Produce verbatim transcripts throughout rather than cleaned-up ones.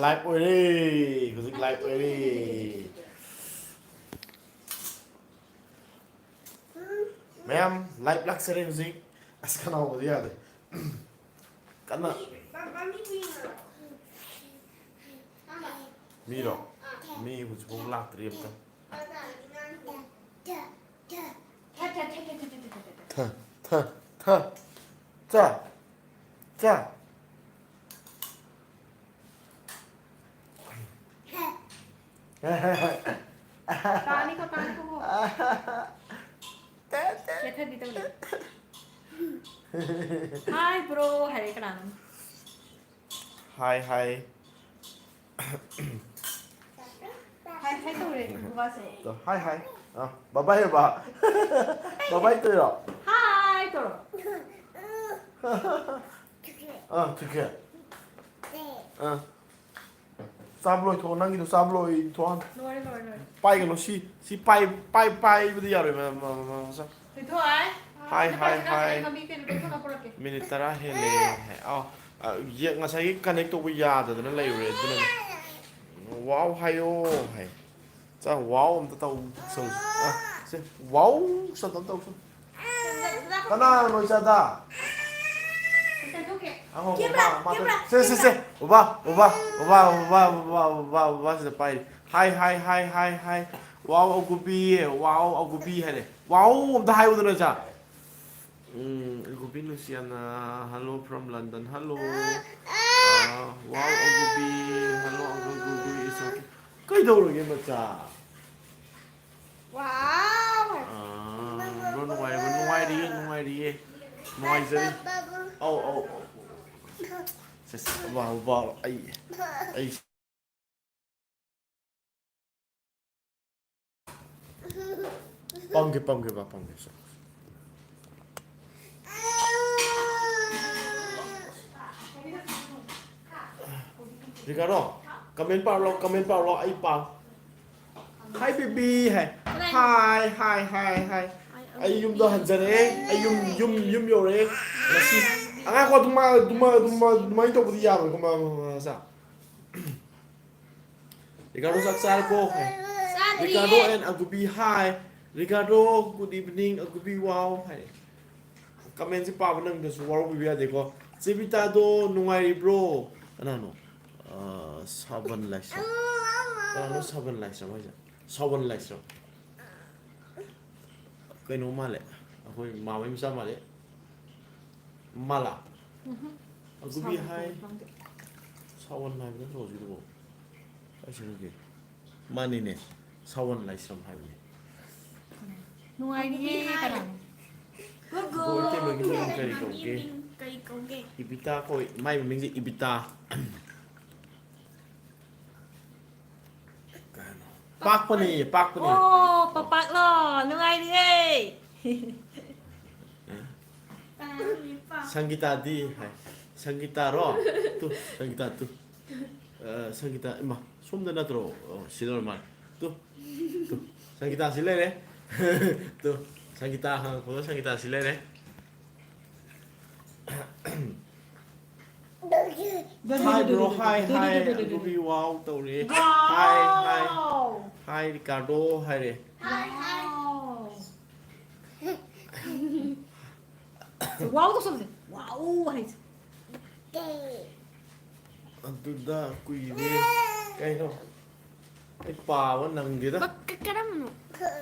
Live ꯑꯣꯏꯔꯦ꯫ ꯍꯧꯖꯤꯛ live ꯑꯣꯏꯔꯦ꯫ ꯃꯌꯥꯝ, live ꯂꯥꯛꯆꯔꯦ ꯍꯧꯖꯤꯛ꯫ ꯑꯁ, ꯈꯅꯥꯎꯒꯗꯤ ꯌꯥꯗ꯭ꯔꯦ꯫ ꯀꯟꯅ꯫ ꯃꯤꯔꯣ? ꯃꯤ ꯍꯧꯖꯤꯛꯐꯥꯎ ꯂꯥꯛꯇ꯭ꯔꯤ ꯑꯝꯇ꯫ ꯊ, ꯊ, ꯊ꯫ ꯆꯥ꯫ ꯆꯥ꯫ ꯇꯥꯅꯤꯀꯣ, ꯇꯥꯅꯤꯀꯣ꯫ ꯆꯦꯊꯕꯤ ꯇꯧꯅꯤ꯫ Hi bro ꯍꯥꯏꯔꯦ ꯀꯅꯥꯅꯣ? Hi, hi. Hi, hi ꯇꯧꯔꯦ ꯕꯕꯥꯁꯦ꯫ ꯇꯣ, hi, hi. ꯑ, bye bye ꯍꯥꯏꯕ꯫ Bye bye ꯇꯧꯔꯣ? Hi ꯇꯧꯔꯣ꯫ ꯑ, ꯊꯨꯀꯦ꯫ ꯑ꯫ ꯆꯥꯕ ꯂꯣꯏꯊꯣꯛꯑꯣ, ꯅꯪꯒꯤꯗꯣ ꯆꯥꯕ ꯂꯣꯏꯊꯣꯛꯍꯟ꯫ ꯂꯣꯏꯔꯦ, ꯂꯣꯏꯔꯦ, ꯂꯣꯏꯔꯦ꯫ ꯄꯥꯏꯒꯅꯨ, ꯁꯤ, ꯁꯤ ꯄꯥꯏ-, ꯄꯥꯏ-, ꯄꯥꯏꯕꯗꯤ ꯌꯥꯔꯣꯏ, ꯃ-, ꯃ-, ꯃ-, ꯃ-, ꯃ-, ꯃ-꯫ ꯊꯣꯏꯊꯣꯏ꯫ Hi, hi, hi꯫ ꯃꯃꯤ ꯀꯩꯅꯣ ꯇꯧꯊꯣꯛꯑꯒ ꯄꯨꯔꯛꯀꯦ꯫ Minute ꯇꯔꯥ ꯍꯦꯜꯂꯦ ꯍꯥꯏ꯫ ꯑꯥꯎ, ꯑ, ꯌꯦ-, ꯉꯁꯥꯏꯒꯤ connect ꯇꯧꯕ ꯌꯥꯗꯗꯅ ꯂꯩꯔꯨꯔꯦ, ꯑꯗꯨꯅꯅꯦ꯫ Wow ꯍꯥꯏꯌꯣ ꯍꯥꯏ꯫ ꯆꯥ, wow ꯑꯝꯇ ꯇꯧ-, ꯇꯧꯁꯜꯂꯨ꯫ ꯑ, ꯁꯦ, wow ꯑꯝꯇ ꯇꯧꯁꯜꯂꯨ꯫ ꯀꯅꯥꯅꯣ ꯏꯆꯥꯗ? ꯀꯦꯃꯦꯔꯥ, ꯀꯦꯃꯦꯔꯥ, ꯁꯦ, ꯁꯦ, ꯁꯦ꯫ ꯀꯦꯃꯦꯔꯥ꯫ ꯎꯕꯥ, ꯎꯕꯥ, ꯎꯕꯥ, ꯁꯤꯗ ꯄꯥꯏꯔꯤ꯫ Hi, hi, hi, hi, hi꯫ Wow ꯑꯒꯨꯕꯤ, wow ꯑꯒꯨꯕꯤ ꯍꯥꯏꯔꯦ꯫ Wow ꯑꯝꯇ ꯍꯥꯏꯌꯨꯗꯅ, ꯏꯆꯥ꯫ ꯎꯝ, ꯑꯒꯨꯕꯤ ꯂꯨꯁꯤꯌꯥꯅ, hello from London, hello꯫ Ah, wow ꯑꯒꯨꯕꯤ, hello uncle ꯒꯨꯒꯨ is okay꯫ ꯀꯩꯗꯧꯔꯒꯦ, ꯃꯆꯥ? Wow! ꯑꯥ, bro, ꯅꯨꯡꯉꯥꯏꯔꯤꯕꯣ? ꯅꯨꯡꯉꯥꯏꯔꯤꯌꯦ, ꯅꯨꯡꯉꯥꯏꯔꯤꯌꯦ꯫ ꯅꯨꯡꯉꯥꯏꯖꯔꯤ꯫ ꯑꯧ, ꯑꯧ, ꯑꯧ꯫ ꯁꯦ, ꯁꯦ, ꯋꯥꯎ, ꯋꯥꯎ, ꯑꯩ, ꯑꯩ꯫ ꯄꯝꯒꯦ, ꯄꯝꯒꯦ, ꯕꯥ, ꯄꯝꯒꯦ, ꯁꯦ꯫ ꯔꯤꯀꯥꯔꯗꯣ, comment ꯄꯥꯔꯣ, comment ꯄꯥꯔꯣ, ꯑꯩ ꯄꯥ-, Hi baby ꯍꯥꯏ꯫ Hi, hi, hi, hi꯫ ꯑꯩ ꯌꯨꯝꯗ ꯍꯟꯖꯔꯛꯑꯦ꯫ ꯑꯩ ꯌꯨꯝ, ꯌꯨꯝ, ꯌꯨꯝ ꯌꯧꯔꯛꯑꯦ꯫ ꯉꯁꯤ ꯑꯉꯥꯡ ꯀꯣ ꯑꯗꯨꯃꯥꯏ ꯑꯗꯨꯃꯥꯏ ꯑꯗꯨꯃꯥꯏ ꯑꯗꯨꯃꯥꯏꯅ ꯇꯧꯕꯗꯤ ꯌꯥꯔꯣꯏ ꯀꯃꯥꯏ ꯃꯆꯥ꯫ Ricardo ꯆꯥꯛ ꯆꯥꯔꯕꯣ? ꯆꯥꯗ꯭ꯔꯤꯌꯦ꯫ Ricardo and ꯑꯒꯨꯕꯤ hi꯫ Ricardo good evening ꯑꯒꯨꯕꯤ wow ꯍꯥꯏ꯫ Commentꯁꯦ ꯄꯥꯕ ꯅꯪꯗꯁꯨ ꯋꯥꯔꯧꯕꯤꯕ ꯌꯥꯗꯦꯀꯣ꯫ ꯆꯦꯕꯤꯇꯥꯗꯣ ꯅꯨꯡꯉꯥꯏꯔꯤꯕ꯭ꯔꯣ? ꯀꯅꯥꯅꯣ? ꯑ, ꯁꯥꯕꯟ ꯂꯥꯏꯁ꯭ꯔꯝ꯫ ꯀꯅꯥꯅꯣ ꯁꯥꯕꯟ ꯂꯥꯏꯁ꯭ꯔꯝ ꯍꯥꯏꯁꯦ? ꯁꯥꯕꯟ ꯂꯥꯏꯁ꯭ꯔꯝ꯫ ꯀꯩꯅꯣ ꯃꯥꯜꯂꯦ꯫ ꯑꯩꯈꯣꯏ ꯃꯥꯃꯩ ꯃꯆꯥ ꯃꯥꯜꯂꯦ꯫ ꯃꯥꯂꯥ꯫ ꯎꯝꯍꯨꯝ꯫ ꯑꯗꯨꯗꯤ ꯁꯥꯎꯟ ꯍꯥꯏ꯫ ꯈꯪꯗꯦ꯫ ꯁꯥꯎꯟ ꯍꯥꯏꯕ ꯅꯠꯇ꯭ꯔꯣ ꯍꯧꯖꯤꯛꯀꯤꯗꯨꯕꯣ? ꯀꯥꯏ ꯆꯠꯈ꯭ꯔꯒꯦ? ꯃꯥꯅꯤꯅꯦ꯫ ꯁꯥꯎꯟ ꯂꯥꯏꯁ꯭ꯔꯝ ꯍꯥꯏꯕꯅꯦ꯫ ꯅꯨꯡꯉꯥꯏꯔꯤꯌꯦ, ꯀꯅꯥꯅꯣ? ꯕꯣꯏ ꯇꯦꯝꯕꯒꯤ ꯃꯤꯡ ꯀꯔꯤ ꯀꯧꯒꯦ? ꯃꯃꯤꯡ ꯀꯔꯤ ꯀꯧꯒꯦ? ꯏꯕꯤꯇꯥ ꯀꯧꯏ꯫ ꯃꯥꯏ ꯃꯃꯤꯡꯁꯦ ꯏꯕꯤꯇꯥ꯫ ꯀꯩ ꯍꯥꯏꯅꯣ? ꯄꯥꯛꯄꯅꯦꯌꯦ, ꯄꯥꯛꯄꯅꯦ꯫ ꯑꯣ, ꯄꯄꯥꯛꯂꯣ? ꯅꯨꯡꯉꯥꯏꯔꯤꯌꯦ꯫ ꯁꯪꯒꯤꯇꯥꯗꯤ ꯍꯥꯏ꯫ ꯁꯪꯒꯤꯇꯥꯔꯣ? ꯇꯨ, ꯁꯪꯒꯤꯇꯥ, ꯇꯨ꯫ ꯑ, ꯁꯪꯒꯤꯇꯥ, ꯏꯃꯥ, ꯁꯣꯝꯗ ꯅꯠꯇ꯭ꯔꯣ? ꯑꯣ, ꯁꯤꯗ ꯑꯣꯏꯔ ꯃꯥꯜꯂꯦ꯫ Two, two. ꯁꯪꯒꯤꯇꯥ ꯁꯤ ꯂꯩꯔꯦ꯫ ꯇꯨ, ꯁꯪꯒꯤꯇꯥ ꯍꯪꯉꯛꯄꯗꯣ ꯁꯪꯒꯤꯇꯥ ꯁꯤ ꯂꯩꯔꯦ꯫ Hi bro, hi, hi, ꯑꯗꯨꯒꯤ wow ꯇꯧꯔꯦ꯫ Hi, hi, wow! Hi Ricardo ꯍꯥꯏꯔꯦ꯫ Wow! Wow ꯇꯧꯁꯜꯂꯨꯁꯦ꯫ Wow ꯍꯥꯏꯁꯦ꯫ ꯑꯗꯨꯗ ꯀꯨꯏꯔꯦ꯫ ꯀꯩꯅꯣ? ꯑꯩ ꯄꯥꯕ ꯅꯪꯗꯦꯗ꯫ ꯕꯛ-, ꯀ-, ꯀꯔꯝꯕꯅꯣ?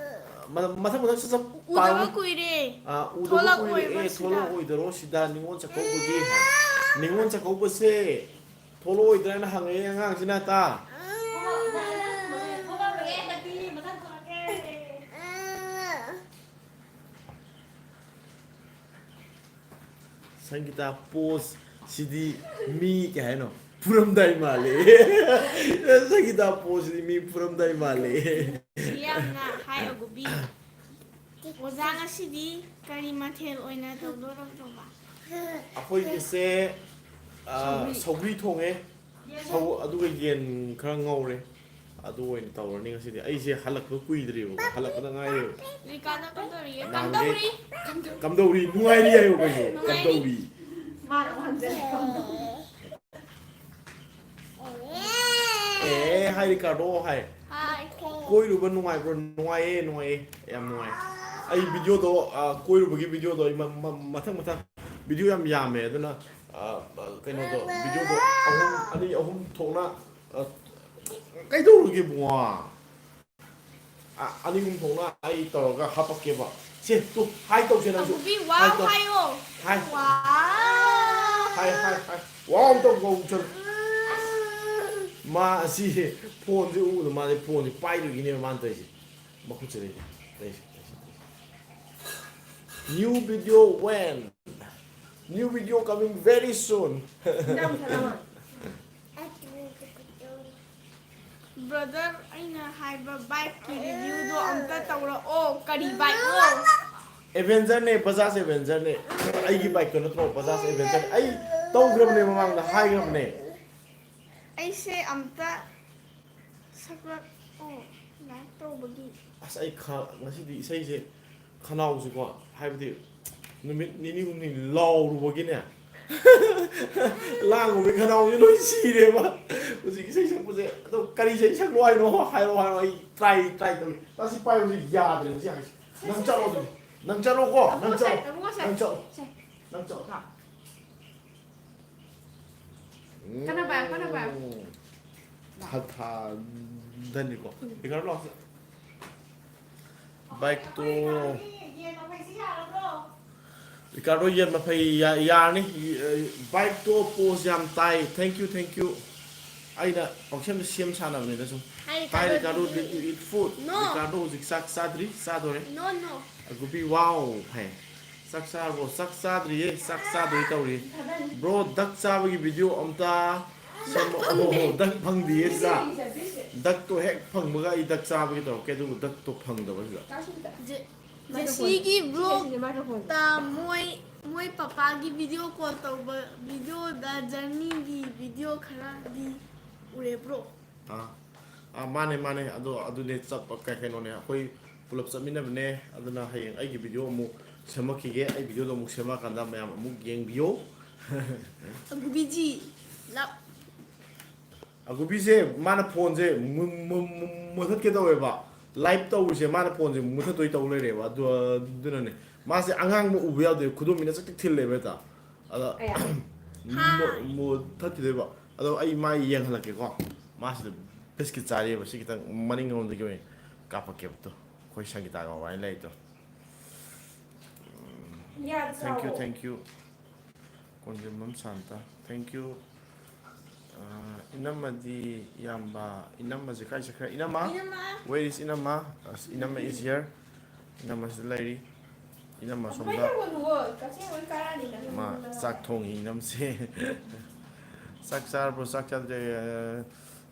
ꯃ-, ꯃꯊꯪ ꯃꯊꯪ ꯁꯠ ꯁꯠ ꯎꯗꯕ ꯄꯥꯔꯣ꯫ ꯀꯨꯏꯔꯦ꯫ ꯑꯥ, ꯎꯗꯕ ꯊꯣꯛꯂꯛꯑꯣꯏꯕ ꯀꯨꯏꯔꯦ, ꯁꯤꯗ꯫ ꯊꯣꯛꯂꯛꯑꯣꯏꯗꯔꯣ ꯁꯤꯗ? ꯅꯤꯉꯣꯜ ꯆꯥꯛꯀꯧꯕꯒꯤ, ꯅꯤꯉꯣꯜ ꯆꯥꯛꯀꯧꯕꯁꯦ ꯊꯣꯛꯂꯛꯑꯣꯏꯗ꯭ꯔꯥꯅ ꯍꯪꯉꯛꯑꯦ ꯑꯉꯥꯡꯁꯤꯅ ꯇꯥ꯫ ꯊꯣꯛꯂꯛꯑꯣꯏꯌꯦ, ꯍꯟꯗꯛꯇꯤ ꯃꯊꯪ ꯊꯣꯛꯂꯛꯀꯦ꯫ ꯁꯪꯒꯤꯇꯥ pose ꯁꯤꯗꯤ ꯃꯤ ꯀꯩ ꯍꯥꯏꯅꯣ? ꯐꯨꯔꯝꯗꯥꯏ ꯃꯥꯜꯂꯦ꯫ ꯁꯪꯒꯤꯇꯥ pose ꯁꯤꯗꯤ ꯃꯤ ꯐꯨꯔꯝꯗꯥꯏ ꯃꯥꯜꯂꯦ꯫ ꯁꯤ ꯌꯥꯝꯅ ꯍꯥꯏ ꯑꯒꯨꯕꯤ꯫ ꯑꯣꯖꯥ ꯉꯁꯤꯗꯤ ꯀꯔꯤ ꯃꯊꯦꯜ ꯑꯣꯏꯅ ꯇꯧꯗꯣꯔꯕꯅꯣꯕ? ꯑꯩꯈꯣꯏꯒꯤꯁꯦ, ꯑ, ꯁꯧꯒ꯭ꯔꯤ꯫ ꯁꯧꯒ꯭ꯔꯤ ꯊꯣꯡꯉꯦ꯫ ꯁꯧ-, ꯑꯗꯨꯒ ꯌꯦꯟ ꯈꯔ ꯉꯧꯔꯦ꯫ ꯑꯗꯨ ꯑꯣꯏꯅ ꯇꯧꯔꯅꯤ ꯉꯁꯤꯗꯤ꯫ ꯑꯩꯁꯦ ꯍꯜꯂꯛꯄ ꯀꯨꯏꯗ꯭ꯔꯤꯕꯀꯣ, ꯍꯜꯂꯛꯄꯗ ꯉꯥꯏꯔꯤꯕ꯫ ꯔꯤꯀꯥꯗꯣ ꯀꯝꯗꯧꯔꯤꯌꯦ? ꯅꯍꯥꯟꯈꯩ ꯀꯝꯗꯧꯔꯤ? ꯀꯝꯗꯧꯔꯤ? ꯅꯨꯡꯉꯥꯏꯔꯤ ꯍꯥꯏꯌꯣ ꯀꯩꯅꯣ? ꯅꯨꯡꯉꯥꯏꯔꯤ꯫ ꯀꯝꯗꯧꯔꯤ? ꯃꯥꯅ ꯑꯃꯨꯛ ꯍꯟꯖꯜꯂꯛꯄ꯫ ꯑꯦ, ꯍꯥꯏ ꯔꯤꯀꯥꯔꯗꯣ, ꯍꯥꯏ꯫ ꯍꯥꯏ꯫ ꯀꯣꯏꯔꯨꯕ ꯅꯨꯡꯉꯥꯏꯕ꯭ꯔꯣ? ꯅꯨꯡꯉꯥꯏꯌꯦ, ꯅꯨꯡꯉꯥꯏꯌꯦ, ꯌꯥꯝ ꯅꯨꯡꯉꯥꯏ꯫ ꯑꯩ ꯚꯤꯗꯤꯑꯣꯗꯣ, ꯑ, ꯀꯣꯏꯔꯨꯕꯒꯤ ꯚꯤꯗꯤꯑꯣꯗꯣ ꯑꯩ ꯃ-, ꯃ-, ꯃꯊꯪ ꯃꯊꯪ ꯚꯤꯗꯤꯑꯣ ꯌꯥꯝ ꯌꯥꯝꯃꯦ, ꯑꯗꯨꯅ, ꯑ, ꯑ, ꯀꯩꯅꯣꯗꯣ, ꯚꯤꯗꯤꯑꯣꯗꯣ ꯑꯍꯨꯝ, ꯑꯅꯤ ꯑꯍꯨꯝ ꯊꯣꯛꯅ, ꯑ, ꯀꯩꯗꯧꯔꯒꯦ ꯏꯕꯨꯡꯉꯣ? ꯑ-, ꯑꯅꯤ ꯑꯍꯨꯝ ꯊꯣꯛꯅ ꯑꯩ ꯇꯧꯔꯒ ꯍꯥꯄꯛꯀꯦꯕ꯫ ꯁꯦ, ꯇꯨ, ꯍꯥꯏ ꯇꯧꯁꯦ ꯅꯪꯁꯨ꯫ ꯑꯃꯨꯕꯤ, ꯍꯥꯏ ꯋꯥꯎ ꯇꯧ꯫ ꯍꯥꯏꯌꯣ꯫ ꯍꯥꯏ꯫ ꯋꯥꯎ꯫ ꯍꯥꯏ, ꯍꯥꯏ, ꯍꯥꯏ꯫ ꯋꯥꯎ ꯇꯧ, ꯋꯥꯎ ꯇꯧ꯫ ꯃꯥ ꯑꯁꯤ ꯐꯣꯟꯁꯦ ꯎꯕꯗ ꯃꯥꯁꯦ ꯐꯣꯟꯁꯦ ꯄꯥꯏꯗꯣꯏꯒꯤꯅꯦꯕ ꯃꯥꯅ ꯇꯧꯔꯤꯁꯦ꯫ ꯃꯈꯨꯠꯁꯦ ꯂꯩꯁꯦ, ꯂꯩꯁꯦ, ꯂꯩꯁꯦ, ꯂꯩꯁꯦ꯫ New video when? New video coming very soon. ꯏꯟꯖꯥꯡ ꯃꯨꯊꯠꯂꯕ? Brother, ꯑꯩꯅ ꯍꯥꯏꯕ bike ꯀꯤ review ꯗꯣ ꯑꯝꯇ ꯇꯧꯔꯛꯑꯣ꯫ ꯀꯔꯤ bike ꯅꯣ? Avenger ꯅꯦ, Bajaj Avenger ꯅꯦ꯫ ꯑꯩꯒꯤ bike ꯇꯣ ꯅꯠꯇ꯭ꯔꯣ, Bajaj Avenger ꯅꯦ꯫ ꯑꯩ ꯇꯧꯈ꯭ꯔꯕꯅꯦ, ꯃꯃꯥꯡꯗ ꯍꯥꯏꯈ꯭ꯔꯕꯅꯦ꯫ ꯑꯩꯁꯦ ꯑꯝꯇ ꯁꯛꯂꯛꯑꯣ, like ꯇꯧꯕꯒꯤ꯫ ꯑꯁ, ꯑꯩ ꯈ-, ꯉꯁꯤꯗꯤ ꯏꯁꯩꯁꯦ ꯈꯅꯥꯎꯁꯤꯀꯣ, ꯍꯥꯏꯕꯗꯤ ꯅꯨꯃꯤꯠ ꯅꯤꯅꯤ ꯍꯨꯝꯅꯤ ꯂꯥꯎꯔꯨꯕꯒꯤꯅꯦ, ꯂꯥꯡꯉꯨꯕꯒꯤ ꯈꯅꯥꯎꯁꯦ ꯂꯣꯏ ꯁꯤꯔꯦꯕ꯫ ꯍꯧꯖꯤꯛ ꯏꯁꯩ ꯁꯛꯄꯁꯦ, ꯑꯗꯣ ꯀꯔꯤ ꯏꯁꯩ ꯁꯛꯂꯣ ꯍꯥꯏꯅꯣ? ꯍꯥꯏꯔꯣ, ꯍꯥꯏꯔꯣ, ꯑꯩ try, try ꯇꯧꯒꯦ꯫ ꯑꯁꯤ ꯄꯥꯏꯕꯁꯦ ꯌꯥꯗ꯭ꯔꯦ, ꯁꯤ ꯍꯥꯏꯁꯦ꯫ ꯅꯪ ꯆꯠꯂꯣ ꯑꯗꯨꯗꯤ, ꯅꯪ ꯆꯠꯂꯣꯀꯣ, ꯅꯪ ꯆꯠꯂꯣ, ꯅꯪ ꯆꯠꯂꯣ, ꯅꯪ ꯆꯠꯂꯣ꯫ ꯀꯟꯅ ꯄꯥꯏꯌꯨ, ꯀꯟꯅ ꯄꯥꯏꯌꯨ꯫ ꯎꯝ꯫ ꯊꯥ-, ꯊꯥꯗꯅꯤꯀꯣ꯫ ꯎꯝ꯫ ꯔꯤꯀꯥꯔꯗꯣ ꯂꯥꯎꯁꯦ꯫ Bike ꯇꯣ꯫ ꯔꯤꯀꯥꯔꯗꯣ, ꯌꯦꯟ ꯃꯐꯩ ꯌꯥ-, ꯌꯥꯔꯅꯤ꯫ Bike ꯇꯣ pose ꯌꯥꯝ ꯇꯥꯏ꯫ Thank you, thank you꯫ ꯑꯩꯅ ꯄꯪꯁꯦꯝꯗ ꯁꯦꯝ ꯁꯥꯟꯅꯕꯅꯤꯗ ꯁꯨꯝ꯫ Hi, hi, Ricardo, Ricardo, did you eat food? No. Ricardo ꯍꯧꯖꯤꯛ ꯆꯥꯛ ꯆꯥꯗ꯭ꯔꯤ, ꯆꯥꯗꯣꯔꯦ꯫ No, no꯫ ꯑꯒꯨꯕꯤ, wow ꯍꯥꯏ꯫ ꯆꯥꯛ ꯆꯥꯔꯕꯣ? ꯆꯥꯛ ꯆꯥꯗ꯭ꯔꯤꯌꯦ, ꯆꯥꯛ ꯆꯥꯗꯣꯏ ꯇꯧꯔꯤ꯫ Bro, duck ꯆꯥꯕꯒꯤ video ꯑꯝꯇ ꯁꯦꯝꯃꯛꯑꯣ꯫ Duck ꯐꯪꯗꯤꯌꯦ, ꯆꯥ-, duck ꯇꯣ ꯍꯦꯛ ꯐꯪꯕꯒ ꯑꯩ duck ꯆꯥꯕꯒꯤ ꯇꯧꯔꯛꯀꯦ, ꯑꯗꯨꯕꯨ duck ꯇꯣ ꯐꯪꯗꯕ ꯁꯤꯗ꯫ ꯖꯦ-, ꯖꯦꯁꯤꯒꯤ vlog ꯇ ꯃꯣꯏ, ꯃꯣꯏ ꯄꯄꯥꯒꯤ video call ꯇꯧꯕ video ꯗ journey ꯒꯤ video ꯈꯔꯗꯤ ꯎꯔꯦ, bro꯫ ꯑꯥ꯫ ꯑꯥ, ꯃꯥꯅꯦ, ꯃꯥꯅꯦ꯫ ꯑꯗꯣ ꯑꯗꯨꯅꯦ ꯆꯠꯄ ꯀꯩ-, ꯀꯩꯅꯣꯅꯦ, ꯑꯩꯈꯣꯏ ꯄꯨꯂꯞ ꯆꯠꯃꯤꯟꯅꯕꯅꯦ꯫ ꯑꯗꯨꯅ ꯍꯌꯦꯡ ꯑꯩꯒꯤ video ꯑꯃꯨꯛ ꯁꯦꯝꯃꯛꯈꯤꯒꯦ꯫ ꯑꯩ video ꯗꯣ ꯑꯃꯨꯛ ꯁꯦꯝꯃꯛꯑꯀꯥꯟꯗ ꯃꯌꯥꯝ ꯑꯃꯨꯛ ꯌꯦꯡꯕꯤꯌꯣ꯫ ꯑꯒꯨꯕꯤꯖꯤ, ꯂꯞ꯫ ꯑꯒꯨꯕꯤꯁꯦ ꯃꯥꯅ ꯐꯣꯟꯁꯦ ꯃꯨ- ꯃꯨ- ꯃꯨ- ꯃꯨꯊꯠꯀꯦ ꯇꯧꯋꯦꯕ꯫ ꯂꯥꯏꯚ ꯇꯧꯕꯁꯦ ꯃꯥꯅ ꯐꯣꯟꯁꯦ ꯃꯨꯊꯠꯇꯣꯏ ꯇꯧ ꯂꯩꯔꯦꯕ꯫ ꯑꯗꯨ ꯑꯗꯨꯅꯅꯦ ꯃꯥꯁꯦ ꯑꯉꯥꯡꯕ ꯎꯕ ꯌꯥꯗꯦ꯫ ꯈꯨꯗꯣꯝꯕꯤꯅ ꯆꯛ ꯆꯛ ꯊꯤꯜꯂꯦꯕ ꯍꯦꯛꯇ꯫ ꯑꯗ ꯑꯌꯥ꯫ ꯃꯨ- ꯃꯨꯊꯠꯈꯤꯗꯣꯏꯕ꯫ ꯑꯗꯣ ꯑꯩ ꯃꯥꯏ ꯌꯦꯡꯍꯜꯂꯛꯀꯦꯀꯣ꯫ ꯃꯥꯁꯤꯗ ꯕꯤꯁꯀꯤꯠ ꯆꯥꯔꯤꯑꯕ꯫ ꯁꯤ ꯈꯤꯇꯪ ꯃꯅꯤꯡꯂꯣꯝꯗꯒꯤ ꯑꯣꯏꯅ ꯀꯥꯞꯄꯛꯀꯦꯕ꯫ ꯇꯣ, ꯑꯩꯈꯣꯏ ꯁꯪꯒꯤꯇꯥꯒ ꯃꯕꯥꯅꯤ ꯂꯩꯔꯤꯗꯣ꯫ Thank you, thank you. Konjengbam Santa, thank you. ꯑ, ꯏꯅꯝꯃꯗꯤ ꯏꯌꯥꯝꯕ, ꯏꯅꯝꯃꯁꯦ ꯀꯥꯏ ꯆꯠꯈ꯭ꯔꯦ? ꯏꯅꯝꯃ? ꯏꯅꯝꯃ꯫ Where is ꯏꯅꯝꯃ? ꯑꯁ, ꯏꯅꯝꯃ is here. ꯏꯅꯝꯃꯁꯤꯗ ꯂꯩꯔꯤ꯫ ꯏꯅꯝꯃ ꯑꯁꯣꯝꯗ ꯇꯧꯒꯅꯨꯋꯣ, ꯀꯛꯆꯦꯡ ꯂꯣꯏ ꯀꯥꯔꯛꯑꯅꯤ ꯅꯪ ꯃꯥ ꯃꯅꯨꯡꯗ꯫ ꯆꯥꯛ ꯊꯣꯡꯉꯤ, ꯏꯅꯝꯁꯦ꯫ ꯆꯥꯛ ꯆꯥꯔꯕ꯭ꯔꯣ? ꯆꯥꯛ ꯆꯥꯗ꯭ꯔꯦ꯫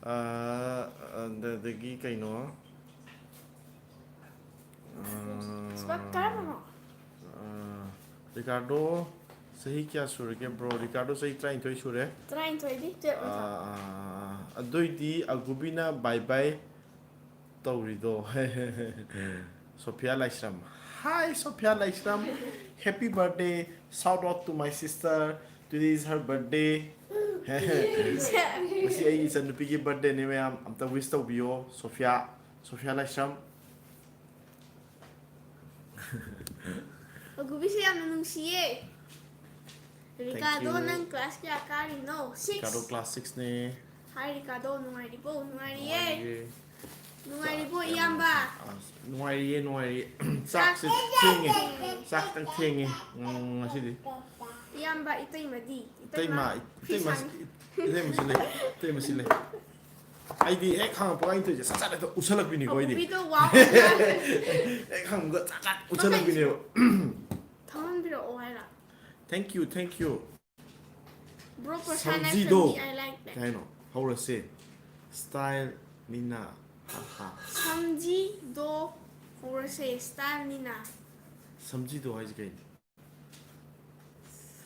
ꯑ, ꯑꯗꯒꯤ ꯀꯩꯅꯣ? ꯑ, ꯁ꯭ꯄꯥ ꯀꯔꯝꯕꯅꯣ? ꯑ, ꯔꯤꯀꯥꯔꯗꯣ, ꯆꯍꯤ ꯀꯌꯥ ꯁꯨꯔꯒꯦ, ꯕ꯭ꯔꯣ? ꯔꯤꯀꯥꯔꯗꯣ ꯆꯍꯤ ꯇꯔꯥꯅꯤꯊꯣꯏ ꯁꯨꯔꯦ꯫ ꯇꯔꯥꯅꯤꯊꯣꯏꯗꯤ ꯇꯨꯌꯦꯜꯞ ꯑ, ꯅꯠꯇ꯭ꯔꯣ? ꯑ, ꯑꯗꯨꯏꯗꯤ ꯑꯒꯨꯕꯤꯅ bye bye ꯇꯧꯔꯤꯗꯣ꯫ ꯁꯣꯐꯤꯌꯥ ꯂꯥꯏꯁ꯭ꯔꯝ꯫ Hi, Sophia Laishram. Happy birthday. Shout out to my sister. Today is her birthday. ꯉꯁꯤ ꯑꯩꯒꯤ ꯏꯆꯟꯅꯨꯄꯤꯒꯤ ꯕꯥꯔꯗꯦꯅꯦ ꯃꯌꯥꯝ꯫ ꯑꯝꯇ wish ꯇꯧꯕꯤꯌꯣ, ꯁꯣꯐꯤꯌꯥ꯫ ꯁꯣꯐꯤꯌꯥ ꯂꯥꯏꯁ꯭ꯔꯝ꯫ ꯑꯒꯨꯕꯤꯁꯦ ꯌꯥꯝꯅ ꯅꯨꯡꯁꯤꯌꯦ꯫ ꯔꯤꯀꯥꯔꯗꯣ, you. ꯅꯪ ꯀ꯭ꯂꯥꯁ ꯀꯌꯥ ꯀꯥꯔꯤꯅꯣ? ꯔꯤꯀꯥꯔꯗꯣ ꯁꯤꯛꯁ꯫ ꯀ꯭ꯂꯥꯁ ꯁꯤꯛꯁꯅꯦ꯫ ꯍꯥꯏ ꯔꯤꯀꯥꯔꯗꯣ, ꯅꯨꯡꯉꯥꯏꯔꯤꯕꯣ? ꯅꯨꯡꯉꯥꯏꯔꯤꯌꯦ꯫ ꯅꯨꯡꯉꯥꯏꯔꯤꯌꯦ꯫ ꯅꯨꯡꯉꯥꯏꯔꯤꯕꯣ ꯏꯌꯥꯝꯕ? ꯑꯁ, ꯅꯨꯡꯉꯥꯏꯔꯤꯌꯦ, ꯅꯨꯡꯉꯥꯏꯔꯤꯌꯦ꯫ ꯆꯥꯛꯁꯦ ꯊꯦꯡꯉꯦ꯫ ꯆꯥꯛ ꯈꯤꯇꯪ ꯊꯦꯡꯉꯦ, ꯎꯝ, ꯉꯁꯤꯗꯤ꯫ ꯏꯌꯥꯝꯕ, ꯏꯇꯩꯃꯗꯤ? ꯏꯇꯩꯃ, ꯐꯤ ꯏꯇꯩꯃ, ꯁꯥꯔꯤ꯫ ꯏꯇꯩꯃꯁꯤ ꯂꯩ, ꯏꯇꯩꯃꯁꯤ ꯂꯩ꯫ ꯑꯩꯗꯤ ꯍꯦꯛ ꯍꯪꯉꯛꯄꯒ ꯑꯩꯅ ꯇꯧꯔꯤꯁꯦ ꯁꯠ ꯁꯠ ꯍꯦꯛꯇ ꯎꯠꯁꯜꯂꯛꯄꯤꯅꯤꯀꯣ ꯑꯩꯗꯤ꯫ ꯑꯄꯨꯕꯤꯗꯣ ꯋꯥꯎ꯫ ꯍꯦꯛ ꯍꯪꯕꯒ ꯁꯠ ꯁꯠ ꯎꯠꯁꯜꯂꯛꯄꯤꯅꯦꯕ꯫ ꯊꯝꯍꯟꯕꯤꯔꯛꯑꯣ ꯍꯥꯏꯔ? Thank you, thank you. Bro, Persona ꯁꯝꯖꯤꯗꯣ꯫ Family, I like that. ꯀꯩ ꯍꯥꯏꯅꯣ? ꯍꯧꯔꯁꯦ꯫ Style ꯅꯤꯅ꯫ ꯍꯥ ꯍꯥ꯫ ꯁꯝꯖꯤꯗꯣ ꯍꯧꯔꯁꯦ, style ꯅꯤꯅ꯫ ꯁꯝꯖꯤꯗꯣ ꯍꯥꯏꯁꯦ ꯀꯩꯅꯣ?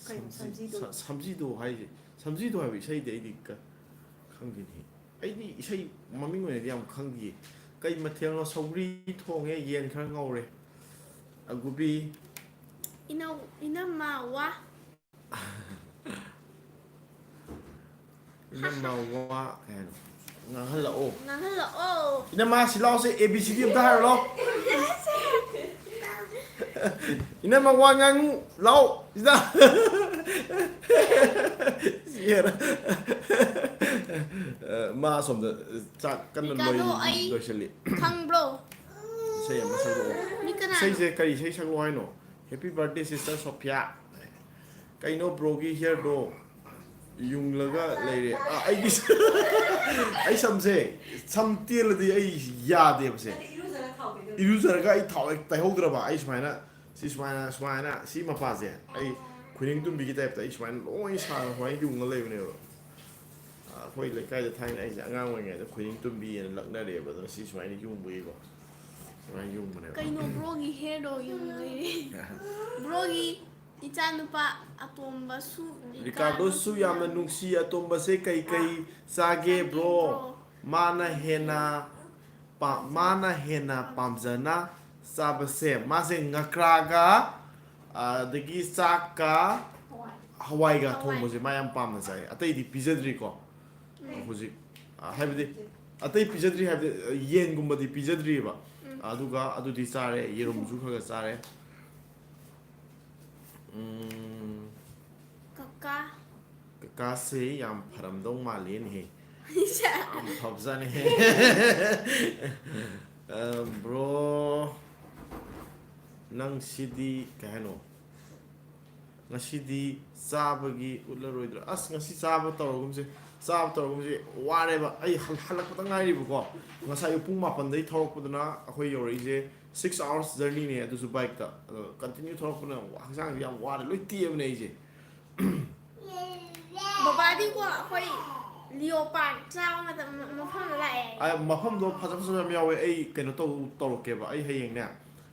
ꯀꯩꯅꯣ ꯁꯝꯖꯤ-, ꯁꯝꯖꯤꯗꯣ? ꯁ-, ꯁꯝꯖꯤꯗꯣ ꯍꯥꯏꯁꯦ, ꯁꯝꯖꯤꯗꯣ ꯍꯥꯏꯕ ꯏꯁꯩꯗꯤ ꯑꯩꯗꯤ ꯀ-, ꯈꯪꯗꯦꯅꯦ꯫ ꯑꯩꯗꯤ ꯏꯁꯩ ꯃꯃꯤꯡ ꯑꯣꯏꯅꯗꯤ ꯌꯥꯝ ꯈꯪꯗꯤꯌꯦ꯫ ꯀꯩ ꯃꯊꯦꯜꯅꯣ? ꯁꯧꯒ꯭ꯔꯤ ꯊꯣꯡꯉꯦ, ꯌꯦꯟ ꯈꯔ ꯉꯧꯔꯦ꯫ ꯑꯒꯨꯕꯤ꯫ ꯏꯅꯧ-, ꯏꯅꯝꯃ ꯋꯥ꯫ ꯏꯅꯝꯃ ꯋꯥ ꯀꯩ ꯍꯥꯏꯅꯣ? ꯉꯥꯡꯍꯜꯂꯛꯑꯣ꯫ ꯉꯥꯡꯍꯜꯂꯛꯑꯣ꯫ ꯏꯅꯝꯃ, ꯁꯤ ꯂꯥꯎꯁꯦ, A B C D ꯑꯝꯇ ꯍꯥꯏꯔꯣ ꯂꯥꯎ꯫ ꯏꯅꯝꯃ, ꯋꯥ ꯉꯥꯡꯉꯨ ꯂꯥꯎ꯫ ꯁꯤꯗ꯫ ꯁꯤ ꯍꯦꯟꯅ꯫ ꯑ, ꯃꯥ ꯑꯁꯣꯝꯗ ꯆꯥꯛ ꯀꯟꯅ ꯔꯤꯀꯥꯗꯣ, ꯂꯣꯏ-, ꯑꯩ ꯂꯣꯏꯁꯤꯜꯂꯤ꯫ ꯈꯪꯕ꯭ꯔꯣ? ꯏꯁꯩ ꯑꯃ ꯁꯛꯂꯛꯑꯣ꯫ ꯃꯤ ꯀꯅꯥꯅꯣ? ꯏꯁꯩꯁꯦ ꯀꯔꯤ ꯏꯁꯩ ꯁꯛꯂꯛꯑꯣ ꯍꯥꯏꯅꯣ? Happy birthday, sister Sophia꯫ ꯀꯩꯅꯣ broꯒꯤ hairꯗꯣ ꯌꯨꯡꯂꯒ ꯂꯩꯔꯦ꯫ ꯑ, ꯑꯩꯒꯤ ꯁ-, ꯑꯩ ꯁꯝꯁꯦ, ꯁꯝ ꯇꯦꯜꯂꯗꯤ ꯑꯩ ꯌꯥꯗꯦꯕꯁꯦ꯫ ꯏꯔꯨꯖꯔꯒ ꯑꯩ ꯊꯥꯎ ꯍꯦꯛ ꯇꯩꯍꯧꯗ꯭ꯔꯕ, ꯑꯩ ꯁꯨꯃꯥꯏꯅ, ꯁꯤ ꯁꯨꯃꯥꯏꯅ, ꯁꯨꯃꯥꯏꯅ, ꯁꯤ ꯃꯄꯥꯁꯦ, ꯑꯩ ꯈꯨꯅꯤꯡ ꯇꯨꯝꯕꯤꯒꯤ typeꯇ ꯑꯩ ꯁꯨꯃꯥꯏꯅ ꯂꯣꯏ ꯁꯥꯡꯅ ꯁꯨꯃꯥꯏꯅ ꯌꯨꯡꯉ ꯂꯩꯕꯅꯦꯕ꯫ ꯑ, ꯑꯩꯈꯣꯏ ꯂꯩꯀꯥꯏꯗ ꯊꯥꯏꯅ ꯑꯩꯁꯦ ꯑꯉꯥꯡ ꯑꯣꯏꯔꯤꯉꯩꯗ ꯈꯨꯅꯤꯡ ꯇꯨꯝꯕꯤꯑꯅ ꯂꯛꯅꯔꯛꯑꯦꯕ, ꯑꯗꯨꯅ ꯁꯤ ꯁꯨꯃꯥꯏꯅ ꯌꯨꯡꯕꯒꯤꯀꯣ, ꯁꯨꯃꯥꯏꯅ ꯌꯨꯡꯕꯅꯦꯕ꯫ ꯀꯩꯅꯣ broꯒꯤ hairꯗꯣ ꯌꯨꯡ ꯂꯩꯔꯦ? Broꯒꯤ ꯏꯆꯥꯅꯨꯄꯥ ꯑꯇꯣꯝꯕꯁꯨ, ꯔꯤꯀꯥꯔꯗꯣꯁꯨ ꯌꯥꯝꯅ ꯅꯨꯡꯁꯤ꯫ ꯑꯇꯣꯝꯕꯁꯦ ꯀꯩ ꯀꯩ ꯆꯥꯒꯦ, bro? ꯃꯥꯅ ꯍꯦꯟꯅ ꯄꯥ-, ꯃꯥꯅ ꯍꯦꯟꯅ ꯄꯥꯝꯖꯅ ꯆꯥꯕꯁꯦ, ꯃꯥꯁꯦ ꯉꯀ꯭ꯔꯥꯒ, ꯑꯗꯒꯤ ꯆꯥꯛꯀ ꯍꯋꯥꯏꯒ ꯊꯣꯡꯕꯁꯦ ꯃꯥ ꯌꯥꯝ ꯄꯥꯝꯅ ꯆꯥꯏ꯫ ꯑꯇꯩꯗꯤ ꯄꯤꯖꯗ꯭ꯔꯤꯀꯣ꯫ ꯎꯝ꯫ ꯍꯧꯖꯤꯛ, ꯑ, ꯍꯥꯏꯕꯗꯤ, ꯑꯇꯩ ꯄꯤꯖꯗ꯭ꯔꯤ ꯍꯥꯏꯕꯗꯤ, ꯑ, ꯌꯦꯟꯒꯨꯝꯕꯗꯤ ꯄꯤꯖꯗ꯭ꯔꯤꯕ꯫ ꯎꯝ꯫ ꯑꯗꯨꯒ ꯑꯗꯨꯗꯤ ꯆꯥꯔꯦ, ꯌꯦꯔꯨꯝꯁꯨ ꯈꯔ ꯈꯔ ꯆꯥꯔꯦ꯫ ꯎꯝ꯫ ꯀꯀꯥ꯫ ꯀꯀꯥꯁꯦ ꯌꯥꯝ ꯐꯔꯝꯗꯧ ꯃꯥꯜꯂꯦꯅꯦꯍꯦ꯫ ꯏꯁ꯫ ꯌꯥꯝ ꯐꯕꯖꯥꯠꯅꯦꯍꯦ꯫ ꯑ, bro, ꯅꯪ ꯁꯤꯗꯤ ꯀꯩ ꯍꯥꯏꯅꯣ? ꯉꯁꯤꯗꯤ ꯆꯥꯕꯒꯤ ꯎꯠꯂꯔꯣꯏꯗ꯭ꯔꯥ? ꯑꯁ, ꯉꯁꯤ ꯆꯥꯕ ꯇꯧꯔꯒꯨꯝꯁꯦ꯫ ꯆꯥꯕ ꯇꯧꯔꯒꯨꯝꯁꯦ꯫ ꯋꯥꯔꯦꯕ꯫ ꯑꯩ ꯍꯜ-, ꯍꯜꯂꯛꯄꯗ ꯉꯥꯏꯔꯤꯕꯀꯣ꯫ ꯉꯁꯥꯏ ꯑꯌꯨꯛ ꯄꯨꯡ ꯃꯥꯄꯟꯗꯩ ꯊꯧꯔꯛꯄꯗꯨꯅ ꯑꯩꯈꯣꯏ ꯌꯧꯔꯛꯏꯁꯦ six hours journeyꯅꯦ, ꯑꯗꯨꯁꯨ bikeꯇ꯫ ꯑꯗꯣ continue ꯊꯧꯔꯛꯄꯅ ꯍꯛꯆꯥꯡꯁꯦ ꯌꯥꯝ ꯋꯥꯔꯦ, ꯂꯣꯏ ꯇꯦꯛꯑꯕꯅꯦ ꯑꯩꯁꯦ꯫ ꯕꯕꯥꯗꯤꯀꯣ ꯑꯩꯈꯣꯏ leopard ꯆꯥꯕ ꯃꯇꯝ ꯃꯐꯝꯗ ꯂꯥꯛꯑꯦ ꯍꯥꯏꯌꯦ꯫ ꯑ, ꯃꯐꯝꯗꯣ ꯐꯖ ꯐꯖꯕ ꯌꯥꯝ ꯌꯥꯎꯋꯦ꯫ ꯑꯩ ꯀꯩꯅꯣ ꯇꯧ-, ꯇꯧꯔꯛꯀꯦꯕ꯫ ꯑꯩ ꯍꯌꯦꯡꯅꯦ,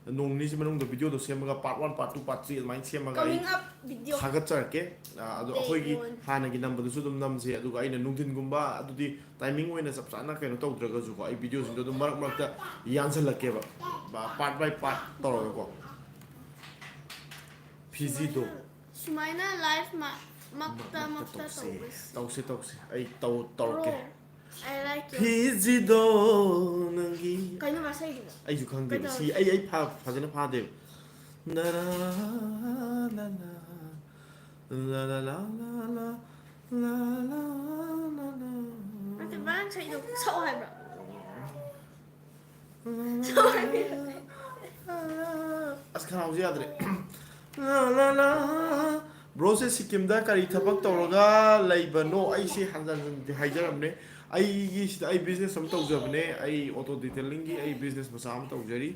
ꯅꯣꯡ ꯅꯤꯅꯤꯁꯤ ꯃꯅꯨꯡꯗ videoꯗꯣ ꯁꯦꯝꯃꯒ part one, part two, part three ꯑꯗꯨꯃꯥꯏꯅ ꯁꯦꯝꯃꯒ ꯑꯩ coming up video ꯊꯥꯒꯠꯆꯔꯛꯀꯦ꯫ ꯑ, ꯑꯗꯣ day ꯑꯩꯈꯣꯏꯒꯤ one꯫ ꯍꯥꯟꯅꯒꯤ ꯅꯝꯕꯗꯨꯁꯨ ꯑꯗꯨꯝ ꯅꯝꯁꯦ, ꯑꯗꯨꯒ ꯑꯩꯅ ꯅꯨꯡꯊꯤꯟꯒꯨꯝꯕ, ꯑꯗꯨꯗꯤ timing ꯑꯣꯏꯅ ꯆꯞ ꯆꯥꯅ ꯀꯩꯅꯣ ꯇꯧꯗ꯭ꯔꯒꯁꯨꯀꯣ, ꯑꯩ videoꯁꯤꯡꯗꯣ ꯑꯗꯨꯝ ꯃꯔꯛ ꯃꯔꯛꯇ ꯌꯥꯟꯁꯤꯜꯂꯛꯀꯦꯕ, part by part ꯇꯧꯔꯒꯀꯣ꯫ ꯐꯤꯖꯤꯗꯣ꯫ ꯁꯨꯃꯥꯏꯅ live ꯃ-, ꯃꯛꯇ ꯃꯛꯇ ꯇꯧꯁꯦ꯫ ꯇꯧꯁꯦ ꯇꯧꯁꯦ, ꯑꯩ ꯇꯧ ꯇꯧꯔꯛꯀꯦ꯫ I like you. ꯐꯤꯖꯤꯗꯣ ꯅꯪꯒꯤ ꯀꯩꯅꯣ ꯃꯥ ꯁꯛꯏꯗꯨꯅ? ꯑꯩꯁꯨ ꯈꯪꯗꯦꯕ꯫ ꯀꯩꯗꯧꯔꯦ? ꯁꯤ ꯑꯩ ꯑꯩ ꯐꯥ- ꯐꯖꯅ ꯐꯥꯗꯦꯕ꯫ ꯅꯔꯥ ꯂꯥ ꯂꯥ ꯂꯥ ꯂꯥ ꯂꯥ ꯂꯥ ꯂꯥ ꯂꯥ ꯂꯥ ꯂꯥ ꯂꯥ꯫ ꯅꯠꯇꯦ, ꯃꯥꯅ ꯁꯛꯏꯗꯣ ꯁꯛꯑꯣ ꯍꯥꯏꯕ꯭ꯔꯣ? ꯑꯁ, ꯈꯅꯥꯎꯁꯦ ꯌꯥꯗ꯭ꯔꯦ꯫ ꯂꯥ, ꯂꯥ, ꯂꯥ꯫ ꯕ꯭ꯔꯣꯁꯦ ꯁꯤꯛꯀꯤꯝꯗ ꯀꯔꯤ ꯊꯕꯛ ꯇꯧꯔꯒ ꯂꯩꯕꯅꯣ? ꯑꯩꯁꯦ ꯍꯟꯖꯟ ꯍꯟꯖꯟꯗꯤ ꯍꯥꯏꯖꯔꯝꯅꯦ꯫ ꯑꯩꯒꯤ ꯁꯤꯗ ꯑꯩ ꯕꯤꯖꯤꯅꯦꯁ ꯑꯃ ꯇꯧꯖꯕꯅꯦ꯫ ꯑꯩ ꯑꯣꯇꯣ ꯗꯤꯇꯦꯂꯤꯡꯒꯤ ꯑꯩ ꯕꯤꯖꯤꯅꯦꯁ ꯃꯆꯥ ꯑꯃ ꯇꯧꯖꯔꯤ꯫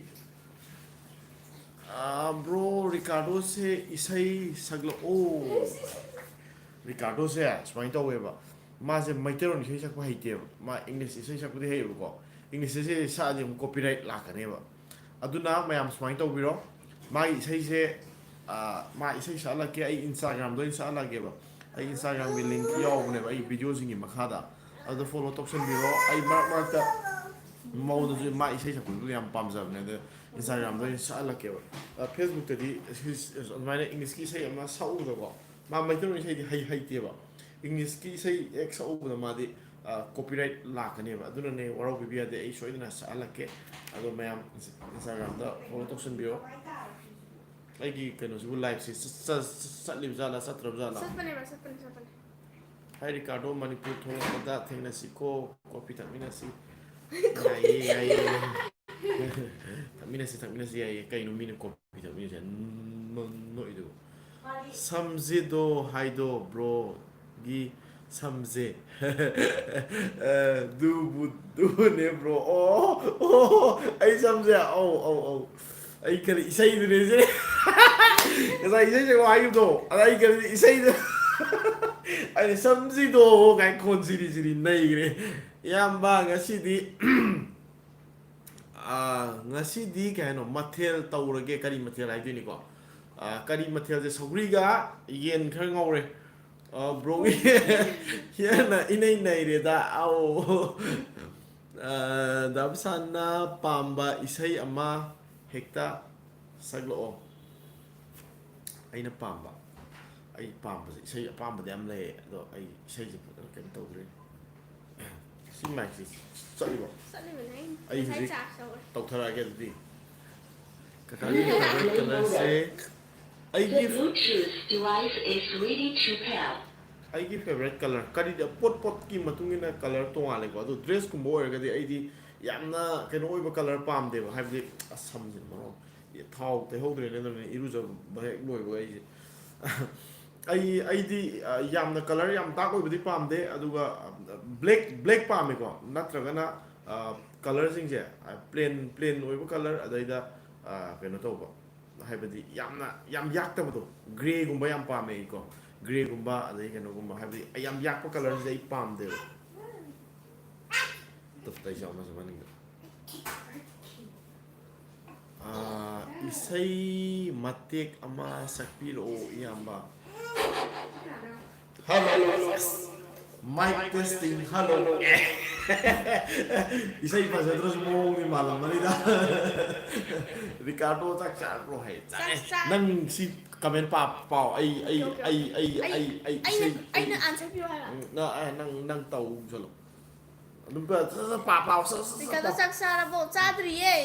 ꯑꯥ, ꯕ꯭ꯔꯣ, ꯔꯤꯀꯥꯔꯗꯣꯁꯦ ꯏꯁꯩ ꯁꯛꯂꯛꯑꯣ꯫ ꯔꯤꯀꯥꯔꯗꯣꯁꯦ ꯁꯨꯃꯥꯏꯅ ꯇꯧꯋꯦꯕ, ꯃꯥꯁꯦ ꯃꯩꯇꯩꯂꯣꯟ ꯏꯁꯩ ꯁꯛꯄ ꯍꯩꯇꯦꯕ, ꯃꯥ ꯏꯪꯂꯤꯁ ꯏꯁꯩ ꯁꯛꯄꯗꯤ ꯍꯩꯌꯦꯕꯀꯣ꯫ ꯏꯪꯂꯤꯁ ꯏꯁꯩ ꯁꯛꯑꯗꯤ ꯑꯃꯨꯛ ꯀꯣꯄꯤꯔꯥꯏꯠ ꯂꯥꯛꯀꯅꯦꯕ꯫ ꯑꯗꯨꯅ ꯃꯌꯥꯝ ꯁꯨꯃꯥꯏꯅ ꯇꯧꯕꯤꯔꯣ, ꯃꯥꯒꯤ ꯏꯁꯩꯁꯦ, ꯑꯥ, ꯃꯥ ꯏꯁꯩ ꯁꯛꯍꯜꯂꯛꯀꯦ, ꯑꯩ ꯏꯟꯁꯇꯥꯒ꯭ꯔꯥꯝꯗ ꯑꯣꯏꯅ ꯁꯛꯍꯜꯂꯛꯀꯦꯕ꯫ ꯑꯩ ꯏꯟꯁꯇꯥꯒ꯭ꯔꯥꯝꯒꯤ ꯂꯤꯡꯛ ꯌꯥꯎꯕꯅꯦꯕ ꯑꯩ ꯚꯤꯗꯤꯑꯣꯁꯤꯡꯒꯤ ꯃꯈꯥꯗ, ꯑꯗꯨꯗ ꯐꯣꯂꯣ ꯇꯧꯁꯟꯕꯤꯔꯣ꯫ ꯑꯩ ꯃꯔꯛ ꯃꯔꯛꯇ ꯃꯉꯣꯟꯗꯁꯨ ꯃꯥ ꯏꯁꯩ ꯁꯛꯄꯗꯨ ꯌꯥꯝ ꯄꯥꯝꯖꯕꯅꯦ, ꯑꯗ ꯏꯟꯁꯇꯥꯒ꯭ꯔꯥꯝꯗ ꯑꯣꯏꯅ ꯁꯛꯍꯜꯂꯛꯀꯦꯕ꯫ ꯑ, ꯐꯦꯁꯕꯨꯛꯇꯗꯤ ꯑꯗꯨꯃꯥꯏꯅ ꯏꯪꯂꯤꯁꯀꯤ ꯏꯁꯩ ꯑꯃ ꯁꯛꯎꯕꯗꯀꯣ, ꯃꯥ ꯃꯩꯇꯩꯂꯣꯟ ꯏꯁꯩꯗꯤ ꯍꯩ ꯍꯩꯇꯦꯕ꯫ ꯏꯪꯂꯤꯁꯀꯤ ꯏꯁꯩ ꯍꯦꯛ ꯁꯛꯎꯕꯗ ꯃꯥꯗꯤ, ꯑ, ꯀꯣꯄꯤꯔꯥꯏꯠ ꯂꯥꯛꯀꯅꯦꯕ꯫ ꯑꯗꯨꯅꯅꯦ, ꯋꯥꯔꯧꯕꯤꯕ ꯌꯥꯗꯦ, ꯑꯩ ꯁꯣꯏꯗꯅ ꯁꯛꯍꯜꯂꯛꯀꯦ꯫ ꯑꯗꯣ ꯃꯌꯥꯝ ꯏꯟꯁꯇꯥꯒ꯭ꯔꯥꯝꯗ ꯐꯣꯂꯣ ꯇꯧꯁꯟꯕꯤꯔꯣ꯫ ꯑꯩꯒꯤ ꯀꯩꯅꯣꯁꯤꯕꯨ, ꯂꯥꯏꯐꯁꯤ ꯆꯠ- ꯆꯠ- ꯆꯠꯂꯤꯕ ꯖꯥꯠꯂꯥ ꯆꯠꯇ꯭ꯔꯕ ꯖꯥꯠꯂꯥ? ꯆꯠꯄꯅꯦꯕ, ꯆꯠꯄꯅꯦ, ꯆꯠꯄꯅꯦ꯫ ꯍꯥꯏ ꯔꯤꯀꯥꯔꯗꯣ, ꯃꯅꯤꯄꯨꯔ ꯊꯣꯛꯂꯛꯄꯗ ꯊꯦꯡꯅꯁꯤꯀꯣ, ꯀꯣꯐꯤ ꯊꯛꯃꯤꯟꯅꯁꯤ꯫ ꯌꯥꯏꯌꯦ, ꯌꯥꯏꯌꯦ꯫ ꯊꯛꯃꯤꯟꯅꯁꯤ, ꯊꯛꯃꯤꯟꯅꯁꯤ, ꯌꯥꯏꯌꯦ꯫ ꯀꯩꯅꯣ ꯃꯤꯅ ꯀꯣꯐꯤ ꯊꯛꯃꯤꯟꯅꯁꯤ ꯍꯥꯏ ꯅꯣ- ꯅꯣꯛꯏꯗꯨꯕꯨ? ꯁꯝꯖꯦꯗꯣ ꯍꯥꯏꯗꯣ, ꯕ꯭ꯔꯣꯒꯤ ꯁꯝꯖꯦ꯫ ꯑ, ꯗꯨꯕꯨ ꯗꯨꯅꯦ, ꯕ꯭ꯔꯣ꯫ ꯑꯣ, ꯑꯣ, ꯑꯩ ꯁꯝꯖꯦ꯫ ꯑꯧ, ꯑꯧ, ꯑꯧ꯫ ꯑꯩ ꯀꯔꯤ ꯏꯁꯩꯗꯨꯅꯦ ꯁꯦ? ꯉꯁꯥꯏ ꯏꯁꯩ ꯁꯛꯂꯛꯑꯣ ꯍꯥꯏꯈꯤꯕꯗꯣ, ꯑꯗ ꯑꯩ ꯀꯔꯤ ꯏꯁꯩꯗꯨ? ꯑꯩꯅ "ꯁꯝꯖꯤꯗꯣ" ꯀꯥꯏ ꯈꯣꯟ ꯁꯤꯔꯤ ꯁꯤꯔꯤ ꯅꯩꯈ꯭ꯔꯦ꯫ ꯏꯌꯥꯝꯕ, ꯉꯁꯤꯗꯤ, ꯑꯥ, ꯉꯁꯤꯗꯤ ꯀꯩ ꯍꯥꯏꯅꯣ, ꯃꯊꯦꯜ ꯇꯧꯔꯒꯦ? ꯀꯔꯤ ꯃꯊꯦꯜ ꯍꯥꯏꯗꯣꯏꯅꯤꯀꯣ? ꯑꯥ, ꯀꯔꯤ ꯃꯊꯦꯜꯁꯦ? ꯁꯧꯒ꯭ꯔꯤꯒ ꯌꯦꯟ ꯈꯔ ꯉꯧꯔꯦ꯫ ꯑ, ꯕ꯭ꯔꯣꯒꯤ ꯍꯦꯟꯅ ꯏꯅꯩ ꯅꯩꯔꯦꯗ꯫ ꯑꯧ꯫ ꯑ, ꯗꯥ ꯕꯤꯁꯥꯟꯅ ꯄꯥꯝꯕ ꯏꯁꯩ ꯑꯃ ꯍꯦꯛꯇ ꯁꯛꯂꯛꯑꯣ꯫ ꯑꯩꯅ ꯄꯥꯝꯕ, ꯑꯩ ꯄꯥꯝꯕꯁꯦ, ꯏꯁꯩ ꯑꯄꯥꯝꯕꯗꯤ ꯌꯥꯝ ꯂꯩꯌꯦ, ꯑꯗꯣ ꯑꯩ ꯏꯁꯩꯁꯦ ꯐꯖꯅ ꯀꯩꯅꯣ ꯇꯧꯗ꯭ꯔꯤ꯫ ꯁꯤ ꯃꯥꯏꯛꯁꯤ ꯆꯠꯂꯤꯕꯣ? ꯆꯠꯂꯤꯕꯅꯦ꯫ ꯑꯩ ꯉꯁꯥꯏ ꯍꯧꯖꯤꯛ ꯆꯥꯔꯖ ꯇꯧꯔꯦ꯫ ꯇꯧꯊꯔꯛꯑꯒꯦ ꯑꯗꯨꯗꯤ꯫ ꯀꯀꯥꯒꯤ ꯐꯦꯚꯣꯔꯥꯏꯠ ꯀꯂꯔꯁꯦ ꯑꯩꯒꯤ The Bluetooth device is ready to pair. ꯑꯩꯒꯤ ꯐꯦꯚꯣꯔꯥꯏꯠ ꯀꯂꯔ ꯀꯔꯤꯗ ꯄꯣꯠ ꯄꯣꯠꯀꯤ ꯃꯇꯨꯡ ꯏꯟꯅ ꯀꯂꯔ ꯇꯣꯡꯉꯥꯜꯂꯦꯀꯣ꯫ ꯑꯗꯣ ꯗ꯭ꯔꯦꯁꯀꯨꯝꯕ ꯑꯣꯏꯔꯒꯗꯤ ꯑꯩꯗꯤ ꯌꯥꯝꯅ ꯀꯩꯅꯣ ꯑꯣꯏꯕ ꯀꯂꯔ ꯄꯥꯝꯗꯦꯕ, ꯍꯥꯏꯕꯗꯤ ꯑꯁ ꯁꯝꯁꯤꯅ ꯃꯔꯣꯡ ꯊꯥꯎ ꯇꯩꯍꯧꯗ꯭ꯔꯦꯅꯦ, ꯑꯗꯨꯅ ꯏꯔꯨꯖꯕ ꯍꯦꯛ ꯂꯣꯏꯕꯒ ꯑꯩꯁꯦ ꯑꯩ ꯑꯩꯗꯤ ꯑ, ꯌꯥꯝꯅ ꯀꯂꯔ ꯌꯥꯝ ꯗꯥꯔꯛ ꯑꯣꯏꯕꯗꯤ ꯄꯥꯝꯗꯦ, ꯑꯗꯨꯒ ꯕ꯭ꯂꯦꯛ ꯕ꯭ꯂꯦꯛ ꯄꯥꯝꯃꯦꯀꯣ, ꯅꯠꯇ꯭ꯔꯒꯅ ꯀꯂꯔꯁꯤꯡꯁꯦ ꯄ꯭ꯂꯦꯟ ꯄ꯭ꯂꯦꯟ ꯑꯣꯏꯕ ꯀꯂꯔ, ꯑꯗꯩꯗ ꯑ, ꯀꯩꯅꯣ ꯇꯧꯕ, ꯍꯥꯏꯕꯗꯤ ꯌꯥꯝꯅ ꯌꯥꯝ ꯌꯥꯛꯇꯕꯗꯣ꯫ ꯒ꯭ꯔꯦꯒꯨꯝꯕ ꯌꯥꯝ ꯄꯥꯝꯃꯦ ꯑꯩꯀꯣ, ꯒ꯭ꯔꯦꯒꯨꯝꯕ ꯑꯗꯩ ꯀꯩꯅꯣꯒꯨꯝꯕ, ꯍꯥꯏꯕꯗꯤ ꯌꯥꯝ ꯌꯥꯛꯄ ꯀꯂꯔꯁꯤꯗꯤ ꯑꯩ ꯄꯥꯝꯗꯦꯕ꯫ ꯇꯨꯞꯇ ꯑꯩꯁꯨ ꯑꯃꯁꯨ ꯃꯅꯤꯡꯗ꯫ ꯑꯥ, ꯏꯁꯩ ꯃꯇꯦꯛ ꯑꯃ ꯁꯛꯄꯤꯔꯛꯑꯣ ꯏꯌꯥꯝꯕ꯫ ꯍꯜꯂꯣ꯫ Mike testing hello. ꯏꯁꯩ ꯐꯖꯗ꯭ꯔꯁꯨ ꯃꯑꯣꯡꯗꯤ ꯃꯥꯜꯂꯝꯃꯅꯤꯗ꯫ ꯔꯤꯀꯥꯔꯗꯣ ꯆꯥꯛ ꯆꯥꯔꯕ꯭ꯔꯣ ꯍꯥꯏ꯫ ꯆꯥꯔꯦ꯫ ꯆꯥꯛ ꯆꯥ- ꯅꯪ ꯁꯤ ꯀꯃꯦꯟ ꯄꯥ ꯄꯥꯎ꯫ ꯑꯩ ꯑꯩ ꯑꯩ ꯑꯩ ꯑꯩ ꯑꯩ ꯑꯩꯅ ꯏꯁꯩ ꯑꯩꯅ ꯑꯟꯁꯔ ꯄꯤꯌꯨ ꯍꯥꯏꯕ꯫ ꯎꯝ, ꯅ- ꯑ, ꯅꯪ ꯅꯪ ꯇꯧ ꯆꯠꯂꯣ꯫ ꯑꯗꯨꯝ ꯄ- ꯁꯠ- ꯁꯠ ꯄꯥ- ꯄꯥꯎ ꯁꯠ- ꯁꯠ- ꯁꯠ ꯔꯤꯀꯥꯗꯣ ꯇꯧ꯫ ꯆꯥꯛ ꯆꯥꯔꯕꯣ? ꯆꯥꯗ꯭ꯔꯤꯌꯦ꯫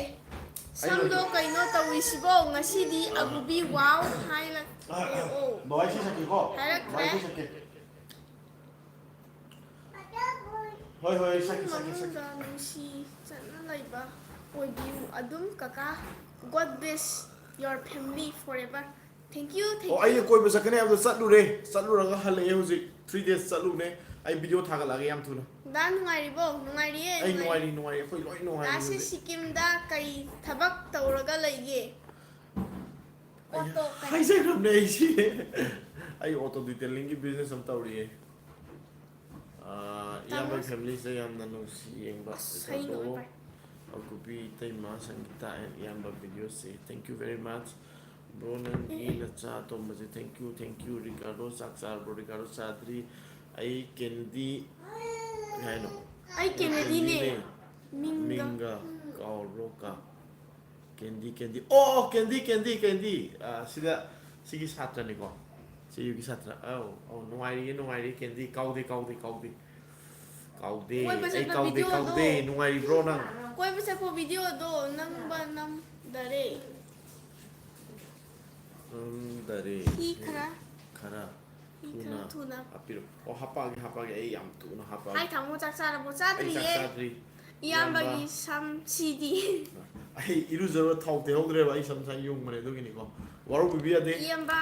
ꯁꯝꯗꯣ ꯀꯩꯅꯣ ꯇꯧꯔꯤꯁꯤꯕꯣ? ꯉꯁꯤꯗꯤ ꯑꯃꯨꯕꯤ ꯋꯥꯎ ꯍꯥꯏꯅ ꯑꯣ꯫ ꯅꯨꯡꯉꯥꯏꯁꯤ ꯁꯛꯀꯦꯀꯣ꯫ ꯍꯥꯏꯔꯛꯈ꯭ꯔꯦ꯫ ꯅꯨꯡꯉꯥꯏꯁꯤ ꯁꯛꯀꯦ꯫ ꯍꯣꯏ ꯍꯣꯏ ꯁꯛꯀꯦ ꯁꯛꯀꯦ ꯁꯛꯀꯦ꯫ ꯃꯅꯨꯡꯗ ꯅꯨꯡꯁꯤ ꯆꯠꯅ ꯂꯩꯕ ꯑꯣꯏꯕꯤꯌꯨ ꯑꯗꯨꯝ ꯀꯀꯥ꯫ God bless your family forever. Thank you, thank ꯑꯣ you. ꯑꯩꯅ ꯀꯣꯏꯕ ꯆꯠꯀꯅꯤ ꯍꯥꯏꯕꯗꯣ ꯆꯠꯂꯨꯔꯦ, ꯆꯠꯂꯨꯔꯒ ꯍꯜꯂꯛꯑꯦ ꯍꯧꯖꯤꯛ꯫ ꯊ꯭ꯔꯤ ꯗꯦꯖ ꯆꯠꯂꯨꯕꯅꯦ꯫ ꯑꯩ ꯚꯤꯗꯤꯑꯣ ꯊꯥꯒꯠꯂꯛꯑꯒꯦ ꯌꯥꯝ ꯊꯨꯅ꯫ ꯗꯥ ꯅꯨꯡꯉꯥꯏꯔꯤꯕꯣ? ꯅꯨꯡꯉꯥꯏꯔꯤꯌꯦ꯫ ꯑꯩ ꯅꯨꯡꯉꯥꯏꯔꯤ ꯅꯨꯡꯉꯥꯏꯔꯤ ꯑꯩꯈꯣꯏ ꯂꯣꯏ ꯅꯨꯡꯉꯥꯏꯔꯤ ꯗꯥꯁꯦ ꯍꯧꯖꯤꯛ꯫ ꯁꯤꯀꯤꯝꯗ ꯀꯩ ꯊꯕꯛ ꯇꯧꯔꯒ ꯂꯩꯒꯦ? ꯑꯣꯇꯣ ꯀꯩ- ꯍꯥꯏꯖꯈ꯭ꯔꯕꯅꯦ ꯑꯩꯁꯤ꯫ ꯑꯩ ꯑꯣꯇꯣ ꯗꯤꯇꯦꯂꯤꯡꯒꯤ ꯕꯤꯖꯤꯅꯦꯁ ꯑꯃ ꯇꯧꯔꯤꯌꯦ꯫ ꯑꯥ, ꯏꯌꯥꯝꯕꯒꯤ ꯇꯥꯃꯣ꯫ ꯐꯦꯃꯤꯂꯤꯁꯤꯗ ꯌꯥꯝꯅ ꯅꯨꯡꯁꯤ ꯌꯦꯡꯕ ꯑꯁ, ꯍꯩ ꯅꯣꯡꯃꯩ ꯔꯤꯀꯥꯔꯗꯣ ꯄꯥꯏ꯫ ꯑꯀꯨꯞꯄꯤ ꯏꯇꯩꯃ ꯁꯪꯒꯤꯇꯥ ꯑꯦꯟ ꯏꯌꯥꯝꯕ ꯚꯤꯗꯤꯑꯣꯁꯦ꯫ Thank you very much bro꯫ ꯅꯪꯒꯤ ꯅꯆꯥ ꯑꯇꯣꯝꯕꯁꯦ꯫ Thank you, thank you꯫ ꯔꯤꯀꯥꯔꯗꯣ ꯆꯥꯛ ꯆꯥꯔꯕ꯭ꯔꯣ? ꯔꯤꯀꯥꯔꯗꯣ ꯆꯥꯗ꯭ꯔꯤ꯫ ꯑꯩ ꯀꯦꯟꯗꯤ ꯀꯩ ꯍꯥꯏꯅꯣ? ꯑꯩ ꯀꯦꯅꯦꯗꯤꯅꯦ꯫ ꯃꯤꯡꯒ꯫ ꯃꯤꯡꯒ ꯀꯥꯎꯔꯕ꯭ꯔꯣ ꯀꯥ? ꯀꯦꯟꯗꯤ ꯀꯦꯟꯗꯤ ꯑꯣ ꯀꯦꯟꯗꯤ ꯀꯦꯟꯗꯤ ꯀꯦꯟꯗꯤ꯫ ꯑꯥ, ꯁꯤꯗ ꯁꯤꯒꯤ ꯁꯥꯇ꯭ꯔꯅꯤꯀꯣ꯫ ꯁꯤ ꯌꯨꯒꯤ ꯁꯥꯇ꯭ꯔ꯫ ꯑꯧ, ꯑꯧ, ꯅꯨꯡꯉꯥꯏꯔꯤꯌꯦ, ꯅꯨꯡꯉꯥꯏꯔꯤ, ꯀꯦꯟꯗꯤ꯫ ꯀꯥꯎꯗꯦ, ꯀꯥꯎꯗꯦ, ꯀꯥꯎꯗꯦ꯫ ꯀꯥꯎꯗꯦ, ꯀꯣꯏꯕ ꯑꯩ ꯆꯠꯄ ꯀꯥꯎꯗꯦ, ꯚꯤꯗꯤꯑꯣꯗꯣ꯫ ꯀꯥꯎꯗꯦ꯫ ꯅꯨꯡꯉꯥꯏꯔꯤꯕ꯭ꯔꯣ ꯅꯪ? ꯀꯣꯏꯕ ꯆꯠꯄ ꯚꯤꯗꯤꯑꯣꯗꯣ ꯅꯝꯕ ꯅꯝꯗꯔꯦ꯫ ꯅꯝꯗꯔꯦ꯫ ꯍꯤ ꯈꯔ꯫ ꯈꯔ ꯍꯤ ꯊꯨꯅ ꯈꯔ ꯊꯨꯅ꯫ ꯍꯥꯞꯄꯤꯔꯣ꯫ ꯑꯣ, ꯍꯥꯞꯄꯛꯑꯒꯦ, ꯍꯥꯞꯄꯛꯑꯒꯦ꯫ ꯑꯩ ꯌꯥꯝ ꯊꯨꯅ ꯍꯥꯞꯄꯛꯑꯒꯦ꯫ ꯍꯥꯏ ꯇꯥꯃꯣ, ꯆꯥꯛ ꯆꯥꯔꯕꯣ? ꯑꯩ ꯆꯥꯛ ꯆꯥꯗ꯭ꯔꯤꯌꯦ꯫ ꯆꯥꯗ꯭ꯔꯤ꯫ ꯏꯌꯥꯝꯕꯒꯤ ꯁꯝ ꯁꯤꯗꯤ꯫ ꯑꯩ ꯏꯔꯨꯖꯔ ꯊꯥꯎ ꯇꯩꯍꯧꯗ꯭ꯔꯦꯕ, ꯑꯩ ꯁꯝ ꯁꯥꯏ ꯌꯨꯡꯕꯅꯦ, ꯑꯗꯨꯒꯤꯅꯤꯀꯣ꯫ ꯋꯥꯔꯧꯕꯤꯕ ꯌꯥꯗꯦ꯫ ꯏꯌꯥꯝꯕ,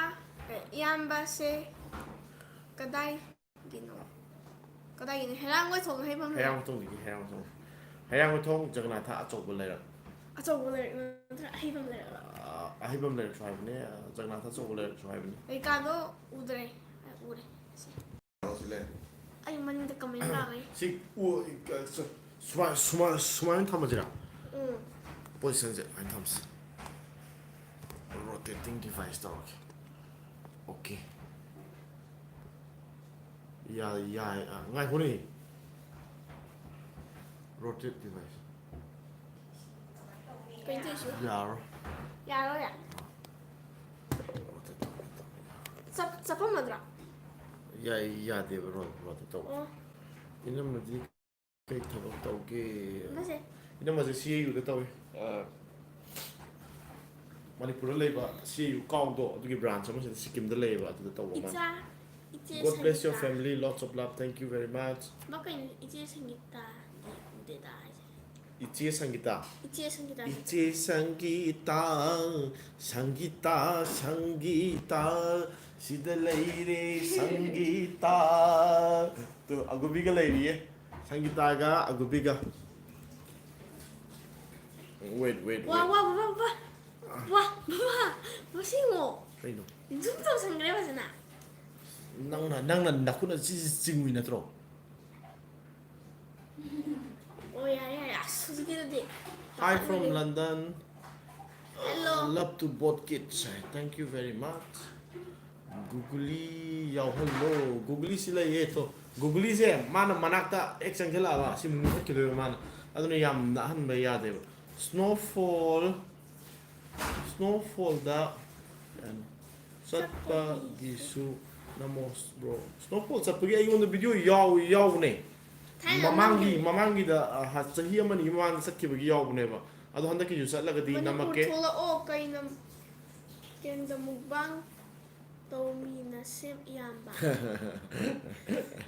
ꯏꯌꯥꯝꯕꯁꯦ ꯀꯗꯥꯏꯒꯤꯅꯣ? ꯀꯗꯥꯏꯒꯤꯅꯣ? ꯍꯩꯔꯥꯡꯒꯣꯏꯊꯣꯡ ꯍꯩꯐꯝ ꯂꯩꯔꯛ꯫ ꯍꯩꯔꯥꯡꯒꯣꯏꯊꯣꯡꯗꯒꯤ, ꯍꯩꯔꯥꯡꯒꯣꯏꯊꯣꯡ꯫ ꯍꯩꯔꯥꯡꯒꯣꯏꯊꯣꯡ ꯖꯒꯅꯥꯊ ꯑꯆꯧꯕ ꯂꯩꯔꯛ꯫ ꯑꯆꯧꯕ ꯂꯩꯔꯛ ꯅꯠꯇ꯭ꯔ ꯑꯍꯩꯕꯝ ꯂꯩꯔꯛ? ꯑ, ꯑꯍꯩꯕꯝ ꯂꯩꯔꯛꯁꯨ ꯍꯥꯏꯕꯅꯦ, ꯖꯒꯅꯥꯊ ꯑꯆꯧꯕ ꯂꯩꯔꯛꯁꯨ ꯍꯥꯏꯕꯅꯦ꯫ ꯀꯩꯀꯥꯗꯣ ꯎꯗ꯭ꯔꯦ꯫ ꯑ, ꯎꯔꯦ꯫ ꯁꯤ꯫ ꯁꯤ ꯂꯩꯔꯦ꯫ ꯑꯩ ꯃꯅꯤꯡꯗ ꯀꯃꯦꯟ ꯂꯥꯛꯑꯦ꯫ ꯁꯤ ꯎ-, ꯁꯨꯃꯥꯏ-, ꯁꯨꯃꯥꯏ-, ꯁꯨꯃꯥꯏꯅ ꯊꯝꯃꯁꯤꯔꯥ? ꯎꯝ꯫ ꯄꯣꯖꯤꯁꯟꯁꯦ ꯑꯗꯨꯃꯥꯏꯅ ꯊꯝꯁꯦ꯫ Rotating device ꯇꯧꯔꯒꯦ꯫ OK꯫ ꯌꯥ-, ꯌꯥꯏ, ꯑ, ꯉꯥꯏꯈꯣꯅꯦ꯫ Rotate device꯫ ꯀꯩꯅꯣ ꯇꯧꯔꯤꯁꯤꯕꯣ? ꯌꯥꯔꯣꯏ꯫ ꯌꯥꯔꯣꯏ ꯌꯥ-, Rotate ꯇꯧꯒꯦ ꯇꯧꯕ, ꯌꯥꯔꯣꯏ꯫ ꯆꯞ-, ꯆꯠꯐꯝ ꯅꯠꯇ꯭ꯔꯣ? ꯌꯥꯏ, ꯌꯥꯗꯦꯕ, ꯔꯣ-, rotate ꯇꯧꯕ꯫ ꯑꯣ꯫ ꯏꯅꯝꯃꯗꯤ ꯀꯩ ꯊꯕꯛ ꯇꯧꯒꯦ? ꯃꯁꯦ꯫ ꯏꯅꯝꯃꯁꯦ CAU ꯗ ꯇꯧꯏ꯫ ꯑ, ꯃꯅꯤꯄꯨꯔꯗ ꯂꯩꯕ CAU ꯀꯥꯎꯗꯣ, ꯑꯗꯨꯒꯤ branch ꯑꯃꯁꯤꯗ ꯁꯤꯛꯀꯤꯝꯗ ꯂꯩꯌꯦꯕ, ꯑꯗꯨꯗ ꯇꯧꯕ ꯃꯥꯅ꯫ ꯏꯆꯥ, ꯏꯆꯦ God bless your ꯁꯪꯒꯤꯇꯥ꯫ family, lots of love, thank you very much꯫ ꯃꯥ ꯀꯩꯅꯣ, ꯏꯆꯦ ꯁꯪꯒꯤꯇꯥꯗꯤ ꯎꯗꯦꯗ ꯍꯥꯏꯁꯦ꯫ ꯏꯆꯦ ꯁꯪꯒꯤꯇꯥ꯫ ꯏꯆꯦ ꯁꯪꯒꯤꯇꯥ꯫ ꯏꯆꯦ ꯁꯪꯒꯤꯇꯥ, ꯁꯪꯒꯤꯇꯥ, ꯁꯪꯒꯤꯇꯥ, ꯁꯤꯗ ꯂꯩꯔꯦ ꯁꯪꯒꯤꯇꯥ꯫ ꯇꯨ, ꯑꯒꯨꯕꯤꯒ ꯂꯩꯔꯤꯌꯦ, ꯁꯪꯒꯤꯇꯥꯒ ꯑꯒꯨꯕꯤꯒ꯫ Wait, wait, ꯋꯥ, wait꯫ ꯋꯥ, ꯕꯕꯥ, ꯕꯕꯥ꯫ ꯋꯥ, ꯕꯕꯥ, ꯃꯁꯤꯡꯉꯣ꯫ ꯀꯩꯅꯣ? Zoom ꯇꯧꯁꯟꯈ꯭ꯔꯦ ꯐꯖꯅ꯫ ꯅꯪꯅ, ꯅꯪꯅ ꯅꯈꯨꯠꯅ ꯁꯤ ꯆꯤꯡꯉꯨꯏ ꯅꯠꯇ꯭ꯔꯣ? ꯑꯣ, ꯌꯥꯔꯦ, ꯌꯥꯔꯦ꯫ ꯑꯁ, ꯍꯧꯖꯤꯛꯀꯤꯗꯨꯗꯤ꯫ Hi from London. Hello. Love to both kids. Thank you very much. Googly ꯌꯥꯎꯍꯜꯂꯣ꯫ Googly ꯁꯤ ꯂꯩꯌꯦ꯫ ꯇꯣ, Googly ꯁꯦ ꯃꯥꯅ ꯃꯅꯥꯛꯇ ꯍꯦꯛ ꯆꯪꯁꯤꯜꯂꯛꯑꯕ, ꯁꯤ ꯃꯨꯊꯠꯈꯤꯗꯣꯏꯕ ꯃꯥꯅ꯫ ꯑꯗꯨꯅ ꯌꯥꯝ ꯅꯛꯍꯟꯕ ꯌꯥꯗꯦꯕ꯫ Snowfall, Snowfall ꯗ, ꯆꯠꯄꯒꯤꯁꯨ ꯅꯝꯃꯣ꯫ ꯕ꯭ꯔꯣ, ꯁ꯭ꯅꯣꯐꯣꯜ ꯆꯠꯄꯒꯤ ꯑꯩꯉꯣꯟꯗ ꯚꯤꯗꯤꯑꯣ ꯌꯥꯎ ꯌꯥꯎꯕꯅꯦ꯫ ꯊꯥꯏꯅ ꯃꯃꯥꯡꯒꯤ ꯅꯝꯃꯤ꯫ ꯃꯃꯥꯡꯒꯤꯗ, ꯑ, ꯍ-, ꯆꯍꯤ ꯑꯃꯅꯤꯒꯤ ꯃꯃꯥꯡꯗ ꯆꯠꯈꯤꯕꯒꯤ ꯌꯥꯎꯕꯅꯦꯕ꯫ ꯑꯗꯣ ꯍꯟꯗꯛꯀꯤꯁꯨ ꯆꯠꯂꯒꯗꯤ ꯃꯅꯤꯄꯨꯔ ꯅꯝꯃꯛꯀꯦ꯫ ꯊꯣꯛꯂꯛꯑꯣ, ꯀꯩꯅꯣ, ꯀꯦꯟꯗ ꯃꯨꯛꯕꯥꯡ ꯇꯧꯃꯤꯟꯅꯁꯦ ꯏꯌꯥꯝꯕ꯫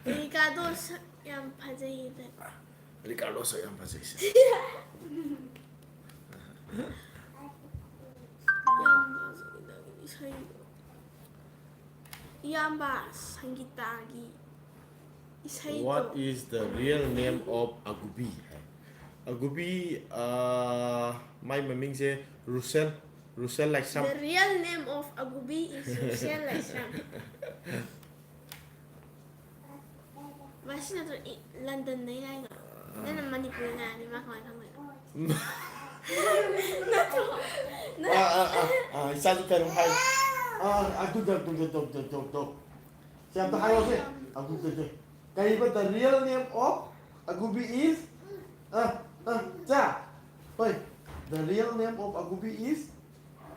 ꯔꯤꯀꯥꯗꯣ ꯁꯛ ꯌꯥꯝ ꯐꯖꯩꯗ꯫ ꯔꯤꯀꯥꯗꯣ ꯁꯛ ꯌꯥꯝ ꯐꯖꯩꯁꯦ꯫ ꯌꯥꯝ ꯐꯖꯩꯗ ꯏꯁꯩꯗꯣ꯫ ꯏꯌꯥꯝꯕ, ꯁꯪꯒꯤꯇꯥꯒꯤ ꯏꯁꯩꯗꯣ꯫ What is the real name of ꯑꯒꯨꯕꯤ? High. ꯑꯒꯨꯕꯤ, ah, my ꯃꯃꯤꯡꯁꯦ ꯔꯨꯁꯦꯜ, ꯔꯨꯁꯦꯜ Laishram. The real name of ꯑꯒꯨꯕꯤ is ꯔꯨꯁꯦꯜ ꯂꯥꯏꯁ꯭ꯔꯝ꯫ ꯃꯁꯤ ꯅꯠꯇ꯭ꯔꯣ ꯏ-, ꯂꯟꯗꯟꯗꯩ ꯍꯥꯏꯗꯣ? ꯅꯪꯅ ꯃꯅꯤꯄꯨꯔꯤ ꯉꯥꯡꯉꯗꯤ ꯃꯥ ꯀꯃꯥꯏꯅ ꯈꯪꯗꯣꯏꯅꯣ? ꯅꯠꯇ꯭ꯔꯣ? ꯑꯥ, ꯑꯥ, ꯑꯥ, ꯑꯥ, ꯏꯆꯥꯁꯨ ꯀꯩꯅꯣꯝ ꯍꯥꯏ꯫ ꯑꯥ, ꯑꯗꯨꯗ, ꯑꯗꯨꯗ, ꯗꯣ, ꯗꯣ, ꯗꯣ, ꯗꯣ꯫ ꯁꯤ ꯑꯝꯇ ꯍꯥꯏꯔꯣꯁꯦ꯫ ꯑꯗꯨꯗ, ꯗꯣ꯫ ꯀꯩꯕ? The real name of ꯑꯒꯨꯕꯤ is, ꯑ, ꯑ, ꯆꯥ꯫ ꯍꯣꯏ꯫ The real name of ꯑꯒꯨꯕꯤ is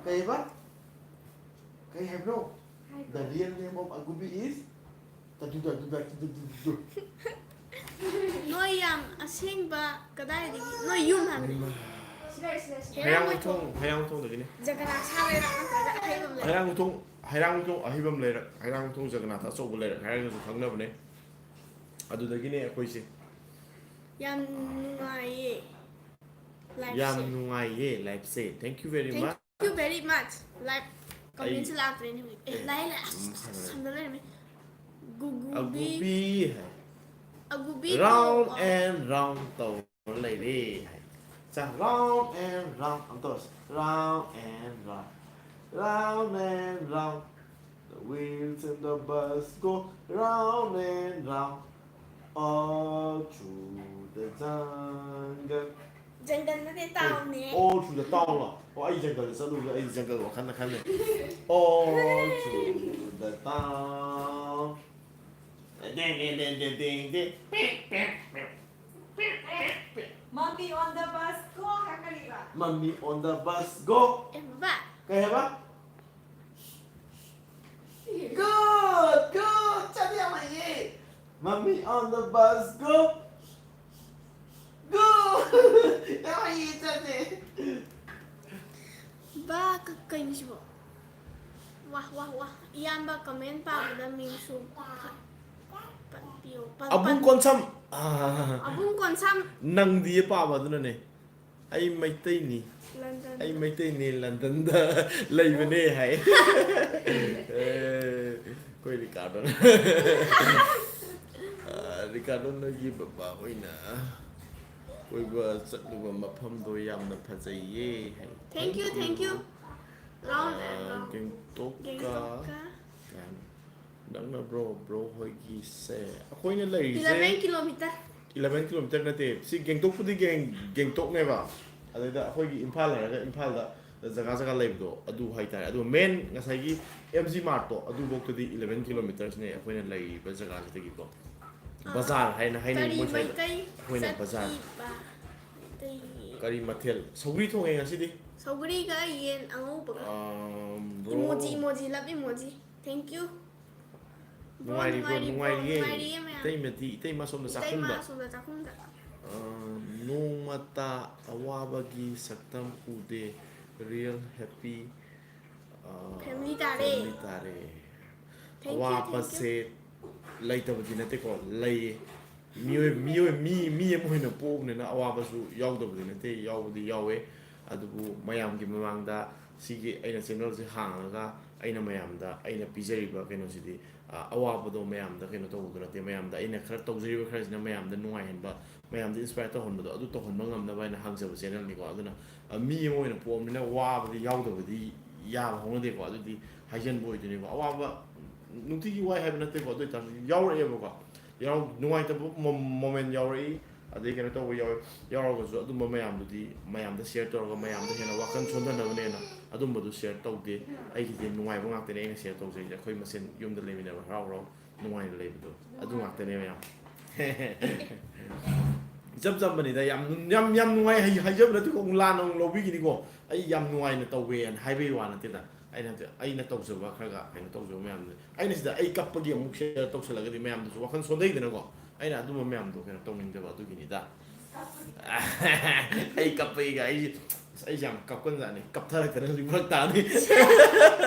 ꯀꯩꯕ? ꯀꯩ ꯍꯥꯏꯕꯅꯣ? The real name of ꯑꯒꯨꯕꯤ is ꯇꯗꯨꯗ, ꯗꯨꯗ, ꯇꯨꯗꯨ, ꯗꯨꯗꯨ, ꯗꯨ꯫ ꯅꯣꯏ ꯌꯥꯝ ꯑꯁꯦꯡꯕ ꯀꯗꯥꯏꯗꯒꯤ? ꯅꯣꯏ ꯌꯨꯝ ꯍꯥꯏꯕꯅꯦ꯫ ꯁꯤꯗ, ꯁꯤꯗ, ꯁꯤꯗ꯫ ꯍꯩꯔꯥꯡꯒꯣꯏꯊꯣꯡ, ꯍꯩꯔꯥꯡꯒꯣꯏꯊꯣꯡꯗꯒꯤꯅꯦ꯫ ꯖꯒꯅꯥꯊ ꯁꯥꯕꯩꯔꯥ ꯅꯠꯇ꯭ꯔꯒ ꯑꯍꯩꯕ ꯑꯃ ꯂꯩ? ꯍꯩꯔꯥꯡꯒꯣꯏꯊꯣꯡ, ꯍꯩꯔꯥꯡꯒꯣꯏꯊꯣꯡ ꯑꯍꯩꯕ ꯑꯃ ꯂꯩꯔꯛ, ꯍꯩꯔꯥꯡꯒꯣꯏꯊꯣꯡ ꯖꯒꯅꯥꯊ ꯑꯆꯧꯕ ꯂꯩꯔꯛ ꯍꯥꯏꯔꯒꯁꯨ ꯈꯪꯅꯕꯅꯦ꯫ ꯑꯗꯨꯗꯒꯤꯅꯦ ꯑꯩꯈꯣꯏꯁꯦ꯫ ꯌꯥꯝ ꯅꯨꯡꯉꯥꯏꯌꯦ ꯂꯥꯏꯐꯁꯦ꯫ ꯌꯥꯝ ꯅꯨꯡꯉꯥꯏꯌꯦ ꯂꯥꯏꯐꯁꯦ꯫ Thank you very much꯫ Thank you very much꯫ Life ꯀꯃꯦꯟꯁꯨ ꯑꯩ ꯂꯥꯛꯇ꯭ꯔꯦꯅꯦ ꯍꯧꯖꯤꯛ꯫ ꯑꯦ, ꯑꯦ, ꯂꯥꯛꯑꯦ, ꯂꯥꯛꯑꯦ꯫ ꯑꯁ, ꯎꯝ, ꯐꯔꯦ꯫ ꯁꯝꯗ ꯂꯩꯔꯝꯃꯦ꯫ ꯒꯨꯒꯨꯕꯤ꯫ ꯑꯒꯨꯕꯤ ꯍꯥꯏ꯫ ꯑꯒꯨꯕꯤ round ꯀꯧꯕ꯫ And round ꯇꯧꯔ ꯂꯩꯔꯦ ꯍꯥꯏ꯫ ꯆꯥ, round and round ꯑꯝ ꯇꯧꯔꯁꯤ꯫ Round and round, round and round, the wheels in the bus go round and round, all through the jungle꯫ ꯖꯪꯒꯜ ꯅꯠꯇꯦ, ꯇꯥꯎꯟꯅꯦ꯫ All through the town ꯂꯣ? ꯑꯣ, ꯑꯩ ꯖꯪꯒꯜꯗ ꯆꯠꯂꯨꯕꯗ ꯑꯩ ꯖꯪꯒꯜ ꯋꯥꯈꯜꯗ ꯈꯜꯂꯦ꯫ All through the town꯫ ꯗꯦꯡ, ꯗꯦꯡ, ꯗꯦꯡ, ꯗꯦꯡ, ꯗꯦꯡ, ꯗꯦꯡ꯫ Mommy on the bus go ꯍꯥꯏ ꯀꯔꯤꯕ? Mommy on the bus go꯫ ꯑꯦ, ꯕꯕꯥ꯫ ꯀꯩ ꯍꯥꯏꯕ? Good, good. ꯆꯠ ꯌꯥꯝ ꯍꯩꯌꯦ. Mommy on the bus, go. Go. ꯌꯥꯝ ꯍꯩꯌꯦ, ꯆꯠꯁꯦ. ꯕꯥ, ꯀ-, ꯀꯩꯅꯣ ꯁꯤꯕꯣ? ꯋꯥ, ꯋꯥ, ꯋꯥ꯫ ꯏꯌꯥꯝꯕ comment ꯄꯥꯕꯗ ꯃꯤꯡꯁꯨ ꯄ-, ꯄꯟꯕꯤꯌꯣ꯫ ꯄ-, ꯑꯕꯨꯡ ꯄꯟ-, ꯀꯣꯟꯁꯝ꯫ ꯑꯥ꯫ ꯑꯕꯨꯡ ꯀꯣꯟꯁꯝ꯫ ꯅꯪꯗꯤꯌꯦ ꯄꯥꯕ ꯑꯗꯨꯅꯅꯦ꯫ ꯑꯩ ꯃꯩꯇꯩꯅꯤ꯫ ꯂꯟꯗꯟꯗ꯫ ꯑꯩ ꯃꯩꯇꯩꯅꯤ, ꯂꯟꯗꯟꯗ ꯂꯩꯕꯅꯦ ꯍꯥꯏ꯫ ꯑꯦ, ꯑꯩꯈꯣꯏ ꯔꯤꯀꯥꯔꯗꯣꯅ꯫ ꯑ, ꯔꯤꯀꯥꯔꯗꯣ, ꯅꯣꯏꯒꯤ ꯕꯕꯥ ꯍꯣꯏꯅ ꯀꯣꯏꯕ ꯆꯠꯂꯨꯕ ꯃꯐꯝꯗꯣ ꯌꯥꯝꯅ ꯐꯖꯩꯌꯦ ꯍꯥꯏ꯫ Thank you, thank you꯫ ꯂꯥꯎ, ꯑ, ꯂꯥꯎ꯫ ꯒꯦꯡꯇꯣꯛꯀ ꯒꯦꯡꯇꯣꯛꯀ꯫ ꯀꯩ ꯍꯥꯏꯅꯣ? ꯅꯛꯅꯕ꯭ꯔꯣ, ꯕ꯭ꯔꯣ ꯍꯣꯏꯒꯤꯁꯦ? ꯑꯩꯈꯣꯏꯅ ꯂꯩꯔꯤꯁꯦ eleven kilometer꯫ Eleven kilometer ꯅꯠꯇꯦ, ꯁꯤ ꯒꯦꯡꯇꯣꯛꯄꯨꯗꯤ ꯒꯦꯡ-, ꯒꯦꯡꯇꯣꯛꯅꯦꯕ꯫ ꯑꯗꯩꯗ ꯑꯩꯈꯣꯏꯒꯤ ꯏꯝꯐꯥꯜ ꯍꯥꯏꯔꯒ ꯏꯝꯐꯥꯜꯗ ꯖꯒꯥ ꯖꯒꯥ ꯂꯩꯕꯗꯣ ꯑꯗꯨ ꯍꯥꯏꯇꯥꯔꯦ꯫ ꯑꯗꯨꯒ main ꯉꯁꯥꯏꯒꯤ M G Martꯇꯣ ꯑꯗꯨꯐꯧꯇꯗꯤ eleven kilometersꯅꯦ ꯑꯩꯈꯣꯏꯅ ꯂꯩꯔꯤꯕ ꯖꯒꯥꯁꯤꯗꯒꯤꯀꯣ꯫ ꯑꯥ꯫ ꯕꯖꯥꯔ ꯍꯥꯏꯅ ꯍꯥꯏꯅꯩ ꯀꯔꯤ ꯃꯣꯏ ꯁ꯭ꯋꯥꯏꯗ꯫ ꯃꯩꯇꯩ ꯑꯩꯈꯣꯏꯅ ꯕꯖꯥꯔ꯫ ꯆꯠꯄꯤꯕ? ꯃꯩꯇꯩ ꯀꯔꯤ ꯃꯊꯦꯜ? ꯁꯧꯒ꯭ꯔꯤ ꯊꯣꯡꯉꯦ ꯉꯁꯤꯗꯤ꯫ ꯁꯧꯒ꯭ꯔꯤꯒ ꯌꯦꯟ ꯑꯉꯧꯕꯒ꯫ ꯑꯥ, bro꯫ Emoji, emoji, love emoji꯫ Thank you꯫ Bro, ꯅꯨꯡꯉꯥꯏꯔꯤꯕ꯭ꯔꯣ? ꯅꯨꯡꯉꯥꯏꯔꯤꯕ꯭ꯔꯣ? ꯅꯨꯡꯉꯥꯏꯔꯤꯌꯦ꯫ ꯅꯨꯡꯉꯥꯏꯔꯤꯌꯦ ꯃꯌꯥꯝ꯫ ꯏꯇꯩꯃꯗꯤ, ꯏꯇꯩꯃ ꯁꯣꯝꯗ ꯏꯇꯩꯃ ꯆꯥꯛꯈꯨꯝꯗ꯫ ꯁꯣꯝꯗ ꯆꯥꯛꯈꯨꯝꯗ꯫ ꯑ, ꯅꯣꯡꯃꯇ ꯑꯋꯥꯕꯒꯤ ꯁꯛꯇꯝ ꯎꯗꯦ꯫ Real happy, ꯑ, family ꯇꯥꯔꯦ꯫ Family ꯇꯥꯔꯦ꯫ Thank you, thank you꯫ ꯑꯋꯥꯕꯁꯦ ꯂꯩꯇꯕꯗꯤ ꯅꯠꯇꯦꯀꯣ, ꯂꯩꯌꯦ꯫ ꯃꯤꯑꯣꯏ-, ꯃꯤꯑꯣꯏ-, ꯃꯤ, ꯃꯤ ꯑꯃ ꯑꯣꯏꯅ ꯄꯣꯛꯎꯕꯅꯤꯅ ꯑꯋꯥꯕꯁꯨ ꯌꯥꯎꯗꯕꯗꯤ ꯅꯠꯇꯦ, ꯌꯥꯎꯕꯗꯤ ꯌꯥꯎꯋꯦ꯫ ꯑꯗꯨꯕꯨ ꯃꯌꯥꯝꯒꯤ ꯃꯃꯥꯡꯗ ꯁꯤꯒꯤ ꯑꯩꯅ channelꯁꯦ ꯍꯥꯡꯉꯒ ꯑꯩꯅ ꯃꯌꯥꯝꯗ ꯑꯩꯅ ꯄꯤꯖꯔꯤꯕ ꯀꯩꯅꯣꯁꯤꯗꯤ, ꯑ, ꯑꯋꯥꯕꯗꯣ ꯃꯌꯥꯝꯗ ꯀꯩꯅꯣ ꯇꯧꯕꯗꯣ ꯅꯠꯇꯦ, ꯃꯌꯥꯝꯗ ꯑꯩꯅ ꯈꯔ ꯇꯧꯖꯔꯤꯕ ꯈꯔꯁꯤꯅ ꯃꯌꯥꯝꯗ ꯅꯨꯡꯉꯥꯏꯍꯟꯕ, ꯃꯌꯥꯝꯗ inspire ꯇꯧꯍꯟꯕꯗꯣ, ꯑꯗꯨ ꯇꯧꯍꯟꯕ ꯉꯝꯅꯕ ꯍꯥꯏꯅ ꯍꯥꯡꯖꯕ channelꯅꯤꯀꯣ꯫ ꯑꯗꯨꯅ, ꯑ, ꯃꯤ ꯑꯃ ꯑꯣꯏꯅ ꯄꯣꯛꯑꯕꯅꯤꯅ ꯋꯥꯕꯗꯤ ꯌꯥꯎꯗꯕꯗꯤ ꯌꯥꯕ ꯍꯧꯅꯗꯦꯀꯣ꯫ ꯑꯗꯨꯗꯤ ꯍꯥꯏꯖꯟꯕ ꯑꯣꯏꯗꯣꯏꯅꯦꯀꯣ꯫ ꯑꯋꯥꯕ ꯅꯨꯡꯇꯤꯒꯤ ꯋꯥꯏ ꯍꯥꯏꯕ ꯅꯠꯇꯦꯀꯣ, ꯑꯗꯨ ꯑꯣꯏꯇꯥꯔꯁꯨ ꯌꯥꯎꯔꯛꯑꯦꯕꯀꯣ꯫ ꯌꯥꯎ-, ꯅꯨꯡꯉꯥꯏꯇꯕ ꯃꯣ-, moment ꯌꯥꯎꯔꯛꯏ, ꯑꯗꯩ ꯀꯩꯅꯣ ꯇꯧꯕ ꯌꯥꯎꯔꯛꯏ꯫ ꯌꯥꯎꯔꯒꯁꯨ ꯑꯗꯨꯝꯕ ꯃꯌꯥꯝꯗꯨꯗꯤ ꯃꯌꯥꯝꯗ share ꯇꯧꯔꯒ ꯃꯌꯥꯝꯗ ꯍꯦꯟꯅ ꯋꯥꯈꯜ ꯁꯣꯟꯊꯅꯕꯅꯦꯅ ꯑꯗꯨꯝꯕꯗꯨ share ꯇꯧꯗꯦ꯫ ꯑꯩꯒꯤꯗꯤ ꯅꯨꯡꯉꯥꯏꯕ ꯉꯥꯛꯇꯅꯦ ꯑꯩꯅ share ꯇꯧꯖꯩꯁꯦ꯫ ꯑꯩꯈꯣꯏ ꯃꯁꯦꯟ ꯌꯨꯝꯗ ꯂꯩꯃꯤꯟꯅꯕ ꯍꯔꯥꯎ ꯍꯔꯥꯎ ꯅꯨꯡꯉꯥꯏꯅ ꯂꯩꯕꯗꯣ ꯑꯗꯨ ꯉꯥꯛꯇꯅꯦ ꯃꯌꯥꯝ꯫ ꯏꯆꯝ ꯆꯝꯕꯅꯤꯗ, ꯌꯥꯝ, ꯌꯥꯝ, ꯌꯥꯝ ꯅꯨꯡꯉꯥꯏ ꯍꯥꯏ-, ꯍꯥꯏꯖꯕ ꯅꯠꯇꯦꯀꯣ, ꯑꯃꯨꯛ ꯂꯥꯟꯅ ꯑꯃꯨꯛ ꯂꯧꯕꯤꯈꯤꯅꯤꯀꯣ꯫ ꯑꯩ ꯌꯥꯝ ꯅꯨꯡꯉꯥꯏꯅ ꯇꯧꯋꯦꯅ ꯍꯥꯏꯕꯒꯤ ꯋꯥ ꯅꯠꯇꯦꯗ꯫ ꯑꯩꯅ ꯍꯥꯏꯕꯗꯤ ꯑꯩꯅ ꯇꯧꯖꯕ ꯈꯔꯒ ꯀꯩꯅꯣ ꯇꯧꯖꯕ ꯃꯌꯥꯝꯗꯨ, ꯑꯩꯅ ꯁꯤꯗ ꯑꯩ ꯀꯞꯄꯒꯤ ꯑꯃꯨꯛ ꯁꯤꯌꯔ ꯇꯧꯁꯜꯂꯒꯗꯤ ꯃꯌꯥꯝꯗꯨꯁꯨ ꯋꯥꯈꯜ ꯁꯣꯟꯊꯩꯗꯅꯀꯣ꯫ ꯑꯩꯅ ꯑꯗꯨꯝꯕ ꯃꯌꯥꯝꯗꯣ ꯀꯩꯅꯣ ꯇꯧꯅꯤꯡꯗꯕ ꯑꯗꯨꯒꯤꯅꯤꯗ꯫ ꯑꯩ ꯀꯞꯄꯒꯤꯒ ꯑꯩꯁꯦ ꯑꯁ, ꯑꯩꯁꯦ ꯌꯥꯝ ꯀꯞꯀꯟꯖꯥꯠꯅꯤ꯫ ꯀꯞꯊꯔꯛꯇꯅ ꯍꯧꯖꯤꯛ ꯐꯔꯛ ꯇꯥꯅꯤ꯫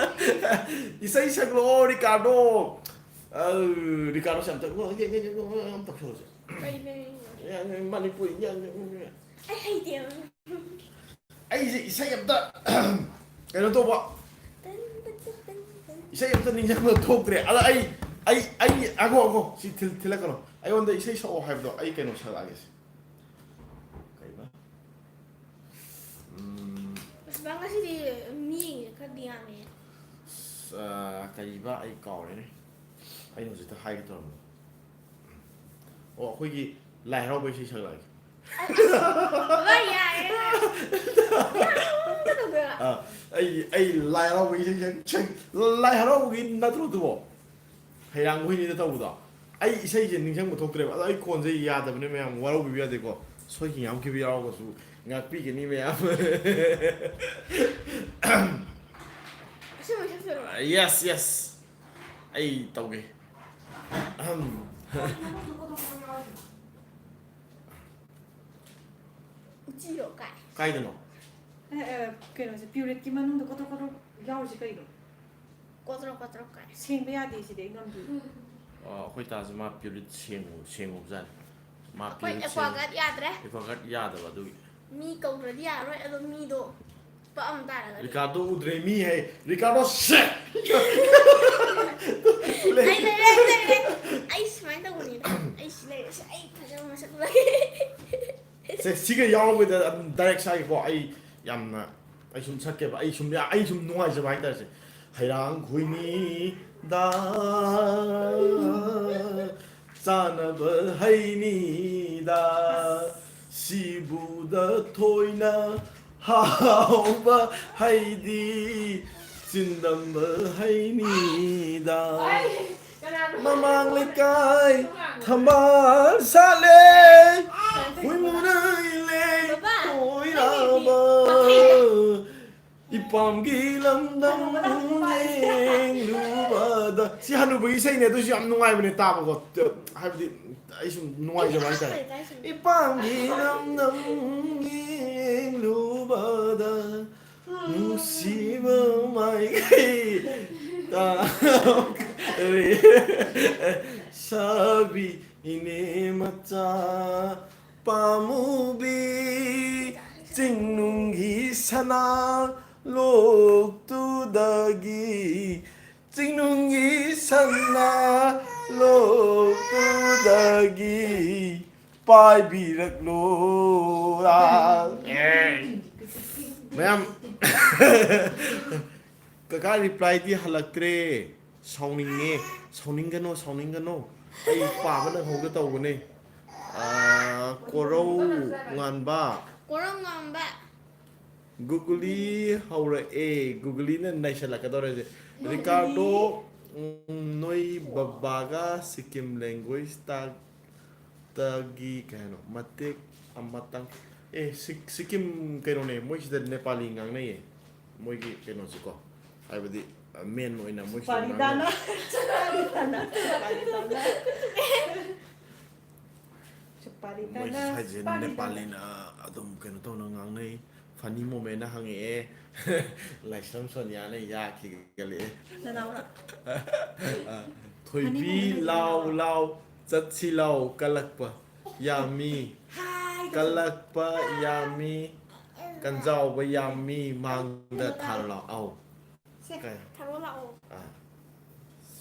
ꯏꯁꯩ ꯁꯛꯂꯛꯑꯣ ꯔꯤꯀꯥꯔꯗꯣ꯫ ꯑ, ꯔꯤꯀꯥꯔꯗꯣꯁꯦ ꯑꯝꯇ ꯑꯝ ꯇꯧꯁꯜꯂꯁꯦ꯫ ꯀꯩꯅꯣ? ꯃꯅꯤꯄꯨꯔꯤ꯫ ꯑꯩ ꯍꯩꯇꯦ꯫ ꯑꯩꯁꯦ ꯏꯁꯩ ꯑꯝꯇ ꯀꯩꯅꯣ ꯇꯧꯕ, ꯏꯁꯩ ꯑꯝꯇ ꯅꯤꯡꯁꯤꯡꯕ ꯊꯣꯛꯇ꯭ꯔꯦ꯫ ꯑꯗ ꯑꯩ ꯑꯩ ꯑꯩ ꯑꯒꯣ ꯑꯒꯣ ꯁꯤ ꯊꯤꯜ- ꯊꯤꯜꯂꯛꯀꯅꯣ꯫ ꯑꯩꯉꯣꯟꯗ ꯏꯁꯩ ꯁꯛꯑꯣ ꯍꯥꯏꯕꯗꯣ ꯑꯩ ꯀꯩꯅꯣ ꯁꯛꯂꯛꯑꯒꯦ꯫ ꯀꯩꯕ? ꯎꯝ, ꯑꯁ, ꯕꯥ, ꯉꯁꯤꯗꯤ ꯃꯤ ꯈꯔꯗꯤ ꯌꯥꯝꯃꯦ꯫ ꯑꯁ, ꯑ, ꯀꯔꯤꯕ? ꯑꯩ ꯀꯥꯎꯔꯦꯅꯦ꯫ ꯑꯩꯅ ꯍꯧꯖꯤꯛꯇ ꯍꯥꯏꯒꯦ ꯇꯧꯔꯝꯕꯗꯣ꯫ ꯑꯣ, ꯑꯩꯈꯣꯏꯒꯤ ꯂꯥꯏ ꯍꯔꯥꯎꯕ ꯏꯁꯩ ꯁꯛꯂꯛꯑꯒꯦ꯫ ꯑꯁ, ꯕꯥ, ꯌꯥꯔꯦ꯫ ꯑ, ꯑꯩ ꯑꯩ ꯂꯥꯏ ꯍꯔꯥꯎꯕ ꯏꯁꯩ ꯁꯛ- ꯁꯛ- ꯂꯥꯏ ꯍꯔꯥꯎꯕꯒꯤ ꯅꯠꯇ꯭ꯔꯣ ꯑꯗꯨꯕꯣ? ꯍꯩꯔꯥꯡ ꯍꯣꯏꯅꯤꯗ ꯇꯧꯕꯗꯣ꯫ ꯑꯩ ꯏꯁꯩꯁꯦ ꯅꯤꯡꯁꯤꯡꯕ ꯊꯣꯛꯇ꯭ꯔꯦꯕ꯫ ꯑꯗꯣ ꯑꯩ ꯈꯣꯟꯁꯦ ꯌꯥꯗꯕꯅꯦ ꯃꯌꯥꯝ, ꯋꯥꯔꯧꯕꯤꯕ ꯌꯥꯗꯦꯀꯣ꯫ ꯁꯣꯏꯈꯤ ꯉꯥꯝꯈꯤꯕ ꯌꯥꯎꯔꯒꯁꯨ ꯉꯥꯛꯄꯤꯒꯅꯤ ꯃꯌꯥꯝ꯫ ꯑꯁꯦꯡꯕ ꯁꯛꯇꯣꯏꯔꯣ? Yes, yes꯫ ꯑꯩ ꯇꯧꯒꯦ꯫ ꯑꯍꯝ꯫ ꯎꯆꯤꯔꯣ ꯀꯥꯏ? ꯀꯥꯏꯗꯅꯣ? ꯑꯦ, ꯑꯦ, ꯀꯩꯅꯣꯁꯦ, ꯄ꯭ꯌꯨꯔꯤꯠꯀꯤ ꯃꯅꯨꯡꯗ ꯀꯣꯗ꯭ꯔꯣꯛ ꯀꯣꯗ꯭ꯔꯣꯛ ꯌꯥꯎꯔꯤꯁꯦ ꯀꯩꯅꯣ? ꯀꯣꯗ꯭ꯔꯣꯛ ꯀꯣꯗ꯭ꯔꯣꯛ ꯀꯥꯏ꯫ ꯁꯦꯡꯕ ꯌꯥꯗꯦ ꯁꯤꯗꯤ ꯑꯩ ꯉꯝꯗꯦ꯫ ꯑ, ꯑꯩꯈꯣꯏ ꯇꯥꯁꯨ ꯃꯥ ꯄ꯭ꯌꯨꯔꯤꯠ ꯁꯦꯡꯉꯨ-, ꯁꯦꯡꯉꯨꯕꯖꯥꯠꯅꯤ꯫ ꯃꯥ ꯑꯩꯈꯣꯏ ꯄ꯭ꯌꯨꯔꯤꯠ ꯁꯦꯡ-, ꯑꯦꯀ꯭ꯋꯥꯒꯥꯔꯗ ꯌꯥꯗ꯭ꯔꯦ꯫ ꯑꯦꯀ꯭ꯋꯥꯒꯥꯔꯗ ꯌꯥꯗꯕ ꯑꯗꯨꯒꯤ꯫ ꯃꯤ ꯀꯧꯗ꯭ꯔꯗꯤ ꯌꯥꯔꯔꯣꯏ, ꯑꯗꯣ ꯃꯤꯗꯣ ꯄꯛꯑꯝ ꯇꯥꯔꯒꯗꯤ꯫ ꯔꯤꯀꯥꯔꯗꯣ ꯎꯗ꯭ꯔꯦ ꯃꯤ ꯍꯥꯏ꯫ ꯔꯤꯀꯥꯔꯗꯣ ꯁꯦ! ꯑꯩ ꯂꯩꯔꯦ, ꯑꯩ ꯂꯩꯔꯦ꯫ ꯑꯩ ꯁꯨꯃꯥꯏꯅ ꯇꯧꯕꯅꯤꯗ꯫ ꯑꯩ ꯁꯤ ꯂꯩꯔꯦ꯫ ꯁꯤ ꯑꯩ ꯐꯖꯕ ꯃꯁꯛ ꯎꯠꯂꯒꯦ꯫ ꯁꯦ, ꯁꯤꯒ ꯌꯥꯎꯔꯕꯗ ꯑꯗꯨꯝ ꯗꯥꯏꯔꯦꯛ ꯁꯥꯒꯦꯀꯣ꯫ ꯑꯩ ꯌꯥꯝꯅ, ꯑꯩ ꯁꯨꯝ ꯁꯛꯀꯦꯕ꯫ ꯑꯩ ꯁꯨꯝ ꯌꯥ-, ꯑꯩ ꯁꯨꯝ ꯅꯨꯡꯉꯥꯏꯖꯕ ꯍꯥꯏꯇꯥꯔꯦ ꯁꯦ꯫ ꯍꯩꯔꯥꯡ ꯈꯣꯏꯅꯤꯗ ꯆꯥꯅꯕ ꯍꯩꯅꯤꯗ, ꯁꯤꯕꯨꯗ ꯊꯣꯏꯅ ꯍꯥꯎꯕ ꯍꯩꯗꯤ ꯆꯤꯟꯗꯝꯕ ꯍꯩꯅꯤꯗ꯫ ꯃꯃꯥꯡ ꯂꯩꯀꯥꯏ ꯊꯝꯕꯥꯜ ꯁꯥꯠꯂꯦ, ꯍꯨꯏꯃꯨꯅ ꯏꯜꯂꯦ ꯕꯕꯥ, ꯀꯣꯏꯔꯥꯕ꯫ ꯏꯄꯨ ꯏꯄꯥꯝꯒꯤ ꯂꯝꯗꯝ ꯌꯦꯡꯂꯨꯕꯗ꯫ ꯁꯤ ꯍꯅꯨꯕꯒꯤ ꯏꯁꯩꯅꯦ, ꯑꯗꯨꯁꯨ ꯌꯥꯝ ꯅꯨꯡꯉꯥꯏꯕꯅꯦ ꯇꯥꯕꯀꯣ꯫ ꯍꯥꯏꯕꯗꯤ ꯑꯩ ꯁꯨꯝ ꯅꯨꯡꯉꯥꯏꯖꯕ ꯍꯥꯏꯇꯥꯔꯦ꯫ ꯏꯄꯥꯝꯒꯤ ꯂꯝꯗꯝ ꯌꯦꯡꯂꯨꯕꯗ ꯅꯨꯡꯁꯤꯕ ꯃꯥꯏꯀꯩ ꯇꯥ-, ꯁꯥꯕꯤ ꯏꯅꯦ ꯃꯆꯥ ꯄꯥꯝꯃꯨꯕꯤ, ꯆꯤꯡꯅꯨꯡꯒꯤ ꯁꯅꯥ ꯂꯣꯛꯇꯨꯗꯒꯤ, ꯆꯤꯡꯅꯨꯡꯒꯤ ꯁꯅꯥ ꯂꯣꯛꯇꯨꯗꯒꯤ ꯄꯥꯏꯕꯤꯔꯛꯂꯣ꯫ ꯃꯌꯥꯝ, ꯀꯀꯥ replyꯗꯤ ꯍꯜꯂꯛꯇ꯭ꯔꯦ꯫ ꯁꯥꯎꯅꯤꯡꯉꯦ꯫ ꯁꯥꯎꯅꯤꯡꯒꯅꯣ, ꯁꯥꯎꯅꯤꯡꯒꯅꯣ꯫ ꯑꯩ ꯄꯥꯕ ꯅꯪꯍꯧꯗ ꯇꯧꯕꯅꯦ꯫ ꯑꯥ, ꯀꯣꯔꯧ ꯉꯥꯟꯕ꯫ ꯀꯣꯔꯧ ꯉꯥꯟꯕ꯫ ꯒꯨꯒꯨꯂꯤ ꯍꯧꯔꯛꯑꯦ꯫ ꯒꯨꯒꯨꯂꯤꯅ ꯅꯩꯁꯜꯂꯛꯀꯗꯧꯔꯦ ꯍꯧꯖꯤꯛ꯫ ꯒꯨꯒꯨꯂꯤ꯫ ꯔꯤꯀꯥꯔꯗꯣ, ꯎꯝ, ꯅꯣꯏ ꯕꯕꯥꯒ ꯁꯤꯛꯀꯤꯝ language ꯇꯥꯛ-, ꯇꯒꯤ ꯀꯩ ꯍꯥꯏꯅꯣ? ꯃꯇꯦꯛ ꯑꯃꯇꯪ꯫ ꯑꯦ, ꯁꯤꯛ-, ꯁꯤꯛꯀꯤꯝ ꯀꯩꯅꯣꯅꯦ, ꯃꯣꯏꯁꯤꯗ ꯅꯦꯄꯥꯂꯤ ꯉꯥꯡꯅꯩꯌꯦ꯫ ꯃꯣꯏꯒꯤ ꯀꯩꯅꯣꯁꯤꯀꯣ꯫ ꯍꯥꯏꯕꯗꯤ, ꯑ, main ꯑꯣꯏꯅ ꯃꯣꯏꯁꯤꯗ ꯄꯥꯔꯤꯇꯥꯅ꯫ ꯉꯥꯡꯅꯕ꯫ ꯄꯥꯔꯤꯇꯥꯅ꯫ ꯄꯥꯔꯤꯇꯥꯅ꯫ ꯁꯨꯄꯥꯔꯤꯇꯥꯅ꯫ ꯃꯣꯏꯁꯤ ꯁ꯭ꯋꯥꯏꯁꯦ ꯄꯥꯔꯤꯇꯥꯅ꯫ ꯅꯦꯄꯥꯂꯤꯅ ꯑꯗꯨꯝ ꯀꯩꯅꯣ ꯇꯧꯅ ꯉꯥꯡꯅꯩ꯫ Funny momentꯅ ꯍꯪꯉꯛꯑꯦ꯫ ꯂꯥꯏꯁ꯭ꯔꯝ ꯁꯣꯅꯤꯌꯥꯅ ꯌꯥ ꯈꯤꯒꯠꯂꯛꯑꯦ꯫ ꯅꯅꯥꯎꯔꯣ? ꯑ, ꯊꯣꯏꯕꯤ funny moment ꯂꯥꯎ ꯍꯥꯏꯁꯦ ꯂꯥꯎ, ꯆꯠꯁꯤ ꯂꯥꯎ, ꯀꯜꯂꯛꯄ ꯌꯥꯝꯃꯤ꯫ ꯍꯥꯏ, ꯀꯜꯂꯛꯄ ꯌꯥꯝꯃꯤ, ꯀꯟꯖꯥꯎꯕ ꯌꯥꯝꯃꯤ, ꯃꯥꯡꯗ ꯊꯥꯔꯣ ꯂꯥꯎ꯫ ꯑꯧ꯫ ꯁꯦ, ꯀꯩ? ꯊꯥꯔꯣ ꯂꯥꯛꯑꯣ꯫ ꯑꯥ꯫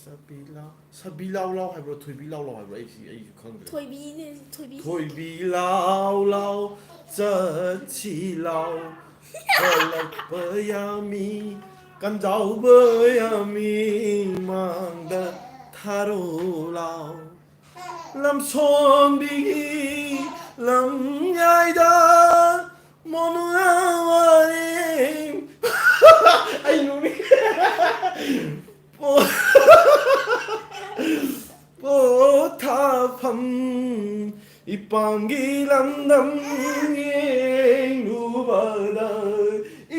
ꯁꯥꯕꯤ ꯂꯥꯎ-, ꯁꯥꯕꯤ ꯂꯥꯎ ꯂꯥꯎ ꯍꯥꯏꯕ꯭ꯔꯣ? ꯊꯣꯏꯕꯤ ꯂꯥꯎ ꯂꯥꯎ ꯍꯥꯏꯕ꯭ꯔꯣ? ꯑꯩ ꯁꯤ-, ꯑꯩꯁꯨ ꯈꯪꯗ꯭ꯔꯦ꯫ ꯊꯣꯏꯕꯤꯅꯦ, ꯊꯣꯏꯕꯤ꯫ ꯊꯣꯏꯕꯤ ꯂꯥꯎ ꯂꯥꯎ ꯆꯠꯁꯤ ꯂꯥꯎ꯫ ꯀꯜꯂꯛꯄ ꯌꯥꯝꯃꯤ, ꯀꯟꯖꯥꯎꯕ ꯌꯥꯝꯃꯤ, ꯃꯥꯡꯗ ꯊꯥꯔꯣ ꯂꯥꯎ꯫ ꯂꯝꯁꯣꯟꯕꯤꯒꯤ ꯂꯝꯌꯥꯏꯗ ꯃꯣꯅꯨꯅ ꯋꯥꯔꯦꯝ꯫ ꯑꯩ ꯅꯣꯛꯅꯤꯡ-, ꯄꯣ-, ꯄꯣꯊꯥꯐꯝ ꯏꯄꯥꯝꯒꯤ ꯂꯝꯗꯝ ꯌꯦꯡꯂꯨꯕꯗ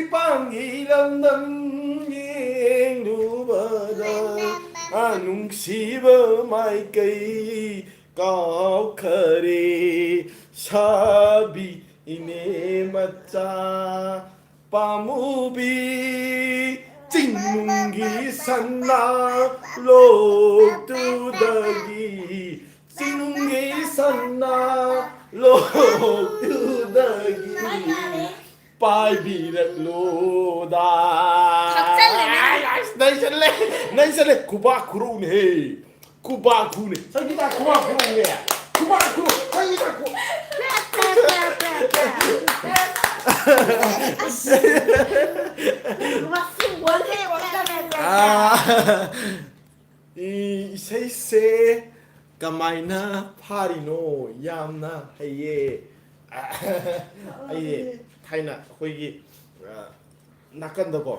ꯏꯄꯥꯝ ꯃꯥꯡꯒꯤ ꯂꯝꯗꯝ ꯌꯦꯡꯂꯨꯕꯗ, ꯑ, ꯅꯨꯡꯁꯤꯕ ꯃꯥꯏꯀꯩ ꯀꯥꯎꯈꯔꯦ, ꯁꯥꯕꯤ ꯏꯅꯦ ꯃꯆꯥ ꯄꯥꯝꯃꯨꯕꯤ, ꯆꯤꯡꯅꯨꯡꯒꯤ ꯁꯅꯥ ꯂꯣꯛꯇꯨꯗꯒꯤ, ꯆꯤꯡꯅꯨꯡꯒꯤ ꯁꯅꯥ ꯂꯣꯛꯇꯨꯗꯒꯤ ꯄꯥꯏꯕꯤꯔꯛꯂꯣꯗ꯫ ꯊꯥꯛꯆꯜꯂꯦ ꯅꯪ꯫ ꯑꯁ, ꯅꯩꯁꯜꯂꯦ, ꯅꯩꯁꯜꯂꯦ꯫ ꯈꯨꯕꯥꯛ ꯈꯨꯔꯧꯅꯦꯍꯦ꯫ ꯈꯨꯕꯥꯛ ꯈꯨꯅꯦ꯫ ꯁꯪꯒꯤꯇꯥ, ꯈꯨꯕꯥꯛ ꯈꯨꯔꯧꯅꯦ꯫ ꯈꯨꯕꯥꯛ ꯈꯨ-, ꯁꯪꯒꯤꯇꯥ, ꯈꯨ-, ꯑꯁ꯫ ꯋꯥꯊꯤ, ꯋꯥꯊꯤ, ꯋꯥꯊꯤ꯫ ꯑꯥ꯫ ꯏ-, ꯏꯁꯩꯁꯦ ꯀꯃꯥꯏꯅ ꯐꯥꯔꯤꯅꯣ? ꯌꯥꯝꯅ ꯍꯩꯌꯦ꯫ ꯑꯩ ꯊꯥꯏꯅ ꯑꯩꯈꯣꯏꯒꯤ, ꯑ, ꯅꯥꯀꯟꯗꯀꯣ,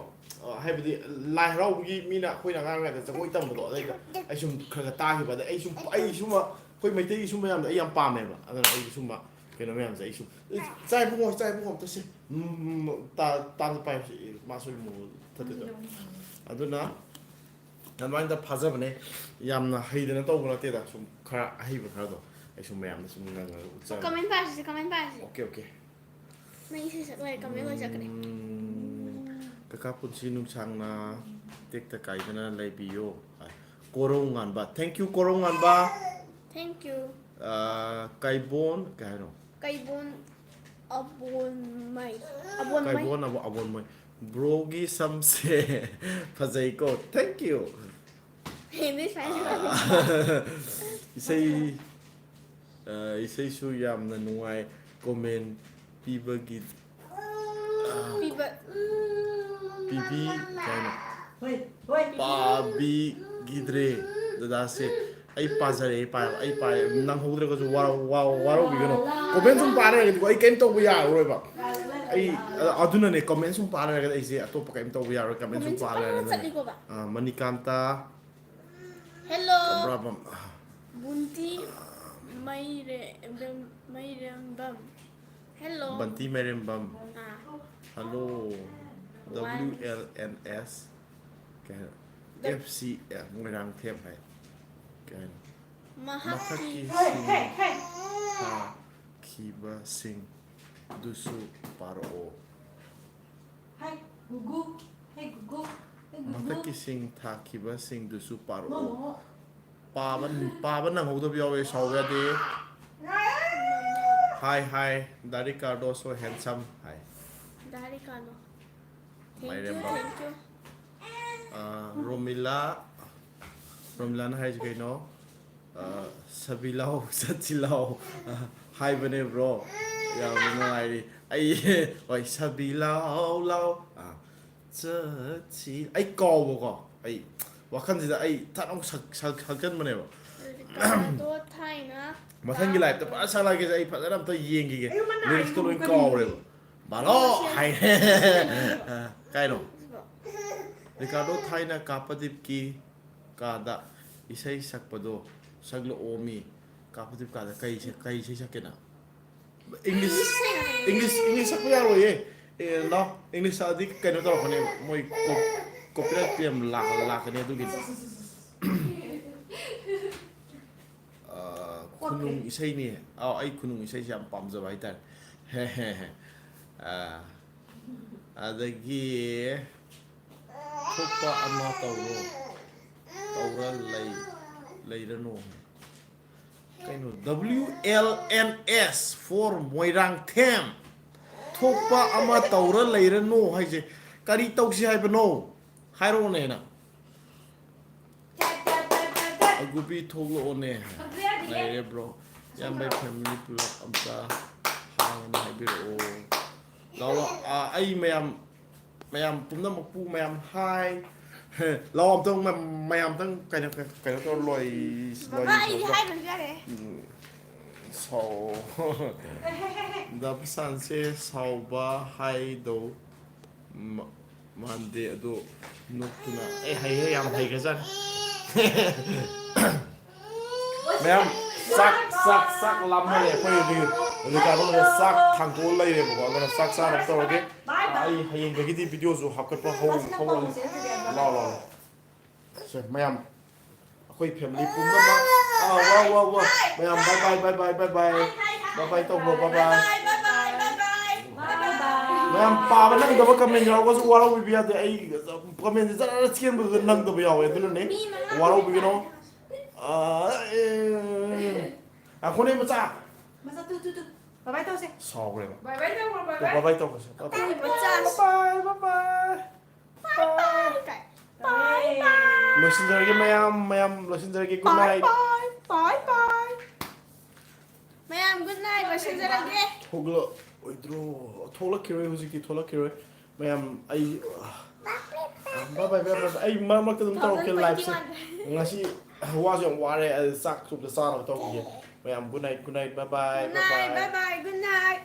ꯑ, ꯍꯥꯏꯕꯗꯤ ꯂꯥꯏ ꯍꯔꯥꯎꯕꯒꯤ ꯃꯤꯅ ꯑꯩꯈꯣꯏꯅ ꯑꯉꯥꯡ ꯑꯣꯏꯔꯤꯉꯩꯗ ꯖꯒꯣꯏ ꯇꯝꯕꯗꯣ, ꯑꯗꯩꯗ ꯑꯩ ꯁꯨꯝ ꯈꯔ ꯈꯔ ꯇꯥꯈꯤꯕ, ꯑꯗꯩ ꯑꯩ ꯁꯨꯝ, ꯑꯩ ꯁꯨꯝꯕ, ꯑꯩꯈꯣꯏ ꯃꯩꯇꯩꯒꯤ ꯁꯨꯝꯕ ꯌꯥꯝꯅ ꯑꯩ ꯌꯥꯝ ꯄꯥꯝꯃꯦꯕ, ꯑꯗꯨꯅ ꯑꯩ ꯁꯨꯝꯕ ꯀꯩꯅꯣ ꯃꯌꯥꯝꯁꯦ ꯑꯩ ꯁꯨꯝ, "ꯏꯆꯥ ꯏꯕꯨꯡꯉꯣ, ꯏꯆꯥ ꯏꯕꯨꯡꯉꯣ ꯑꯝꯇ ꯁꯦ, ꯎꯝ, ꯇꯥ-, ꯇꯥꯕ ꯄꯥꯏꯕꯁꯦ ꯃꯥꯁꯨ ꯏꯃꯣ ꯊꯠꯇꯗꯣ", ꯑꯗꯨꯅ ꯑꯗꯨꯃꯥꯏꯅ ꯐꯥꯖꯕꯅꯦ꯫ ꯌꯥꯝꯅ ꯍꯩꯗꯅ ꯇꯧꯕ ꯅꯠꯇꯦꯗ, ꯁꯨꯝ ꯈꯔ ꯑꯍꯩꯕ ꯈꯔꯗꯣ ꯑꯩ ꯁꯨꯝ ꯃꯌꯥꯝꯗ ꯁꯨꯝ ꯉꯥꯡꯉꯒ ꯎꯠꯆꯕꯅꯦ꯫ ꯀꯃꯦꯟ ꯄꯥꯁꯤꯁꯦ, ꯀꯃꯦꯟ ꯄꯥꯁꯤꯁꯦ꯫ Okay, okay. ꯅꯪ ꯏꯁꯩ ꯁꯛ ꯂꯣꯏꯔꯦ, ꯀꯃꯦꯟ ꯂꯣꯏ ꯆꯠꯈ꯭ꯔꯦ꯫ ꯎꯝ, ꯀꯀꯥ ꯄꯨꯟꯁꯤ ꯅꯨꯡꯁꯥꯡꯅ ꯇꯦꯛꯇ ꯀꯥꯏꯗꯅ ꯂꯩꯕꯤꯌꯣ꯫ ꯀꯣꯔꯧ ꯉꯥꯟꯕ꯫ Thank you, ꯀꯣꯔꯧ ꯉꯥꯟꯕ꯫ Thank you꯫ ꯑꯥ, ꯀꯩꯕꯣꯟ, ꯀꯩ ꯍꯥꯏꯅꯣ? ꯀꯩꯕꯣꯟ ꯑꯕꯣꯟꯃꯩ꯫ ꯑꯕꯣꯟꯃꯩ꯫ ꯀꯩꯕꯣꯟ ꯑꯕꯣ-, ꯑꯕꯣꯟꯃꯩ꯫ ꯕ꯭ꯔꯣꯒꯤ ꯁꯝꯁꯦ ꯐꯖꯩꯀꯣ꯫ Thank you꯫ ꯍꯦꯟꯗꯤ ꯁꯨꯃꯥꯏꯅ ꯑꯥ, ꯏꯁꯩ ꯑ, ꯏꯁꯩꯁꯨ ꯌꯥꯝꯅ ꯅꯨꯡꯉꯥꯏ꯫ ꯀꯣꯃꯦꯟ ꯄꯤꯕꯒꯤ, ꯑ, ꯄꯤꯕ꯫ ꯄꯤꯕꯤ ꯀꯩꯅꯣ? ꯄꯥꯕꯤꯈꯤꯗ꯭ꯔꯦ ꯗꯗꯥꯁꯦ꯫ ꯑꯩ ꯄꯥꯖꯔꯦ, ꯑꯩ ꯄꯥ-, ꯑꯩ ꯄꯥꯏ-, ꯅꯪꯍꯧꯗ꯭ꯔꯒꯁꯨ ꯋꯥꯔꯧ-, ꯋꯥ-, ꯋꯥꯔꯧꯕꯤꯒꯅꯨ꯫ ꯀꯣꯃꯦꯟ ꯁꯨꯝ ꯄꯥ ꯂꯩꯔꯒꯗꯤꯀꯣ, ꯑꯩ ꯀꯩꯝ ꯇꯧꯕ ꯌꯥꯔꯔꯣꯏꯕ꯫ ꯑꯩ, ꯑ, ꯑꯗꯨꯅꯅꯦ, ꯀꯣꯃꯦꯟ ꯁꯨꯝ ꯄꯥ ꯂꯩꯔꯒꯗꯤ ꯑꯩꯁꯦ ꯑꯇꯣꯞꯄ ꯀꯩꯝ ꯇꯧꯕ ꯌꯥꯔꯔꯣꯏ꯫ ꯀꯣꯃꯦꯟ ꯁꯨꯝ ꯀꯣꯃꯦꯟ ꯁꯨꯝ ꯄꯥ ꯄꯥ ꯂꯩꯔꯒꯗꯤ꯫ ꯆꯠꯂꯤꯀꯣꯕ꯫ ꯑ, ꯃꯅꯤꯀꯥꯟꯇ, ꯍꯦꯜꯂꯣ꯫ ꯀꯝꯕ꯭ꯔꯥꯕꯝ꯫ ꯕꯨꯟꯇꯤ ꯃꯩꯔꯦ-, ꯃꯩꯔꯦꯝꯕꯝ꯫ ꯍꯦꯜꯂꯣ꯫ ꯕꯟꯇꯤ ꯃꯩꯔꯦꯝꯕꯝ꯫ ꯑꯥ꯫ Hello. W L N S, ꯀꯩ ꯍꯥꯏꯅꯣ? F C L, ꯃꯣꯏꯔꯥꯡꯊꯦꯝ ꯍꯥꯏ꯫ ꯀꯩ ꯍꯥꯏꯅꯣ? ꯃꯍꯥꯛꯀꯤ ꯃꯊꯛꯀꯤ ꯁꯤꯡ ꯊꯥꯈꯤꯕꯁꯤꯡꯗꯨꯁꯨ ꯄꯥꯔꯛꯑꯣ꯫ ꯍꯥꯏ, ꯒꯨꯒꯨ꯫ ꯍꯦ, ꯒꯨꯒꯨ꯫ ꯍꯦ, ꯒꯨꯒꯨ꯫ ꯃꯊꯛꯀꯤ ꯁꯤꯡ ꯊꯥꯈꯤꯕꯁꯤꯡꯗꯨꯁꯨ ꯄꯥꯔꯛꯑꯣ꯫ ꯃꯣꯃꯣ꯫ ꯄꯥꯕ, ꯄꯥꯕ ꯅꯪꯍꯧꯗꯕ ꯌꯥꯎꯋꯦ, ꯁꯥꯎꯕ ꯌꯥꯗꯦ꯫ ꯍꯥꯏ, ꯍꯥꯏ, ꯗꯥ ꯔꯤꯀꯥꯔꯗꯣ so handsome high. The ꯔꯤꯀꯥꯔꯗꯣ꯫ Thank you, ꯃꯥꯏꯔꯦꯝꯕ꯫ Thank you꯫ ꯑꯥ, ꯔꯣꯃꯤꯂꯥ, ꯔꯣꯃꯤꯂꯥꯅ ꯍꯥꯏꯁꯦ ꯀꯩꯅꯣ? ꯑꯥ, "ꯁꯕꯤ ꯂꯥꯎ, ꯆꯠꯁꯤ ꯂꯥꯎ", ꯑꯥ, ꯍꯥꯏꯕꯅꯦ bro꯫ ꯌꯥꯝꯅ ꯅꯨꯡꯉꯥꯏꯔꯤ꯫ ꯑꯩ, ꯍꯣꯏ, "ꯁꯕꯤ ꯂꯥꯎ ꯂꯥꯎ", ꯑꯥ, "ꯆꯠꯁꯤ", ꯑꯩ ꯀꯥꯎꯕꯀꯣ꯫ ꯑꯩ ꯋꯥꯈꯜꯁꯤꯗ ꯑꯩ ꯊꯠ ꯑꯃꯨꯛ ꯁꯛ-, ꯁꯛ-, ꯁꯛꯆꯟꯕꯅꯦꯕ꯫ ꯔꯤꯀꯥꯔꯗꯣ ꯊꯥꯏꯅ ꯃꯊꯪꯒꯤ live ꯇ ꯐꯖꯅ ꯁꯛꯂꯛꯑꯒꯦꯁꯦ, ꯑꯩ ꯐꯖꯅ ꯑꯝꯇ ꯌꯦꯡꯈꯤꯒꯦ꯫ ꯑꯩ ꯃꯅꯥ lyrics ꯇꯣ ꯂꯣꯏ ꯀꯥꯎꯔꯦꯕ꯫ ꯕꯥꯂꯣ! ꯍꯥꯏ꯫ ꯀꯥꯏꯅꯣ? ꯔꯤꯀꯥꯔꯗꯣ ꯊꯥꯏꯅ ꯀꯥ ꯄ꯭ꯔꯗꯤꯞꯀꯤ ꯀꯥꯗ ꯏꯁꯩ ꯁꯛꯄꯗꯣ ꯁꯛꯂꯛꯑꯣ ꯃꯤ꯫ ꯀꯥ ꯄ꯭ꯔꯗꯤꯞ ꯀꯥꯗ ꯀꯩ ꯁꯛ-, ꯀꯩ ꯏꯁꯩ ꯁꯛꯀꯦ ꯅꯪ? English, English, English ꯁꯛꯄ ꯌꯥꯔꯣꯏꯌꯦ꯫ ꯑꯦ, ꯂꯥꯎ, English ꯁꯛꯑꯗꯤ ꯀꯩꯅꯣ ꯇꯧꯔꯛꯀꯅꯦꯕ꯫ ꯃꯣꯏ co-, copyright claim ꯂꯥꯛ-, ꯂꯥꯛꯀꯅꯤ ꯑꯗꯨꯒꯤꯅꯤ꯫ ꯑ, ꯈꯨꯅꯨꯡ ꯏꯁꯩꯅꯤ꯫ ꯑꯥꯎ, ꯑꯩ ꯈꯨꯅꯨꯡ ꯏꯁꯩꯁꯦ ꯌꯥꯝ ꯄꯥꯝꯖꯕ ꯍꯥꯏꯇꯥꯔꯦ꯫ ꯍꯦ, ꯍꯦ, ꯍꯦ꯫ ꯑ, ꯑꯗꯒꯤ ꯊꯣꯛꯄ ꯑꯃ ꯇꯧꯔꯣ꯫ ꯇꯧꯔ ꯂꯩ-, ꯂꯩꯔꯅꯨ꯫ ꯀꯩꯅꯣ? W L N S for Moirangthem. ꯊꯣꯛꯄ ꯑꯃ ꯇꯧꯔ ꯂꯩꯔꯅꯨ ꯍꯥꯏꯁꯦ ꯀꯔꯤ ꯇꯧꯁꯤ ꯍꯥꯏꯕꯅꯣ? ꯍꯥꯏꯔꯛꯑꯣꯅꯦ ꯅꯪ꯫ ꯑꯒꯨꯕꯤ ꯊꯣꯛꯂꯛꯑꯣꯅꯦ꯫ ꯂꯩꯔꯦ bro꯫ ꯏꯌꯥꯝꯕꯩ family ꯄꯨꯂꯞ ꯑꯝꯇ ꯍꯥꯏꯅ ꯍꯥꯏꯕꯤꯔꯛꯑꯣ꯫ ꯂꯥꯛꯑꯣ, ꯂꯥꯛꯑꯣ꯫ ꯑꯥ, ꯑꯩ ꯃꯌꯥꯝ, ꯃꯌꯥꯝ ꯄꯨꯝꯅꯃꯛꯄꯨ ꯃꯌꯥꯝ ꯍꯥꯏ꯫ ꯂꯥꯛꯑꯣ ꯑꯝꯇꯪ ꯃ-, ꯃꯌꯥꯝ ꯑꯝꯇꯪ ꯀꯩꯅꯣ, ꯀꯩꯅꯣ ꯇꯧꯔ ꯂꯣꯏ-, ꯕꯕꯥ, ꯑꯩ ꯂꯣꯏꯁꯤꯜꯂꯒ꯫ ꯍꯥꯏꯗ꯭ꯔꯁꯨ ꯌꯥꯔꯦ꯫ ꯎꯝ, ꯁꯥꯎ-, ꯗꯥ ꯄ꯭ꯔꯁꯥꯟꯁꯦ ꯁꯥꯎꯕ ꯍꯥꯏꯗꯧ ꯃ-, ꯃꯥꯟꯗꯦ, ꯑꯗꯣ ꯅꯣꯛꯇꯨꯅ, ꯑꯩ ꯍꯩꯍꯦ, ꯌꯥꯝ ꯍꯩꯈ꯭ꯔꯖꯥꯠꯅꯤ꯫ ꯃꯌꯥꯝ, ꯆꯥꯛ, ꯆꯥꯛ, ꯆꯥꯛ ꯂꯥꯝꯅꯔꯦ꯫ ꯑꯩꯈꯣꯏ ꯍꯧꯖꯤꯛ ꯍꯧꯖꯤꯛ ꯀꯥꯟꯗ ꯆꯥꯛ ꯊꯥꯡꯇꯣꯛꯑ ꯂꯩꯔꯦꯕꯀꯣ, ꯑꯗꯨꯅ ꯆꯥꯛ ꯆꯥꯅꯕ ꯇꯧꯔꯒꯦ꯫ ꯑꯩ ꯍꯌꯦꯡꯗꯒꯤꯗꯤ videoꯁꯨ ꯍꯥꯞꯀꯠꯄ ꯍꯧ ꯍꯧꯔꯅꯤ꯫ ꯂꯥꯎ ꯂꯥꯎ ꯂꯥꯎ꯫ ꯁꯦ ꯃꯌꯥꯝ, ꯑꯩꯈꯣꯏ family ꯄꯨꯝꯅꯃꯛ, ꯑꯥ, ꯋꯥ ꯋꯥ ꯋꯥ, ꯃꯌꯥꯝ bye bye bye bye bye bye, bye bye ꯇꯧꯈ꯭ꯔꯣ, bye bye꯫ ꯃꯌꯥꯝ ꯄꯥꯕ ꯅꯪꯗꯕ comment ꯌꯥꯎꯔꯒꯁꯨ ꯋꯥꯔꯧꯕꯤꯕ ꯌꯥꯗꯦ꯫ ꯑꯩ commentꯁꯦ ꯖꯔ ꯖꯔ ꯆꯦꯟꯕꯗꯨꯗ ꯅꯪꯗꯕ ꯌꯥꯎꯋꯦ, ꯑꯗꯨꯅꯅꯦ꯫ ꯋꯥꯔꯧꯕꯤꯒꯅꯣ꯫ ꯑꯥ, ꯑꯦ꯫ ꯉꯥꯏꯈꯣꯅꯦ ꯃꯆꯥ꯫ ꯃꯆꯥ, two, two, two. Bye bye ꯇꯧꯁꯦ꯫ ꯁꯥꯎꯈ꯭ꯔꯦꯕ꯫ Bye bye ꯇꯧꯈ꯭ꯔꯣ, bye bye꯫ Bye bye ꯇꯧꯈ꯭ꯔꯁꯦ꯫ Bye bye꯫ Two, ꯃꯆꯥ꯫ Bye bye, bye bye꯫ Bye bye꯫ Bye bye꯫ ꯂꯣꯏꯁꯤꯟꯖꯔꯒꯦ ꯃꯌꯥꯝ, ꯃꯌꯥꯝ ꯂꯣꯏꯁꯤꯟꯖꯔꯒꯦ꯫ Good night꯫ Bye bye, bye bye꯫ ꯃꯌꯥꯝ good night, ꯂꯣꯏꯁꯤꯟꯖꯔꯒꯦ꯫ ꯊꯣꯛꯂꯛꯑꯣꯏꯗ꯭ꯔꯣ? ꯊꯣꯛꯂꯛꯈꯤꯔꯣꯏ ꯍꯧꯖꯤꯛꯇꯤ, ꯊꯣꯛꯂꯛꯈꯤꯔꯣꯏ꯫ ꯃꯌꯥꯝ ꯑꯩ, bye bye, bye bye꯫ ꯑꯩ ꯃꯔꯛ ꯃꯔꯛꯇ ꯑꯗꯨꯝ ꯇꯧꯔꯛꯀꯦ liveꯁꯦ꯫ Two thousand twenty-one꯫ ꯉꯁꯤ ꯋꯥꯁꯨ ꯌꯥꯝ ꯋꯥꯔꯦ, ꯑꯗꯨ ꯆꯥꯛꯁꯨ ꯑꯝꯇ ꯆꯥꯅꯕ ꯇꯧꯈꯤꯒꯦ꯫ ꯃꯌꯥꯝ good night, good night, bye bye, good night, bye bye꯫ Bye bye, good night꯫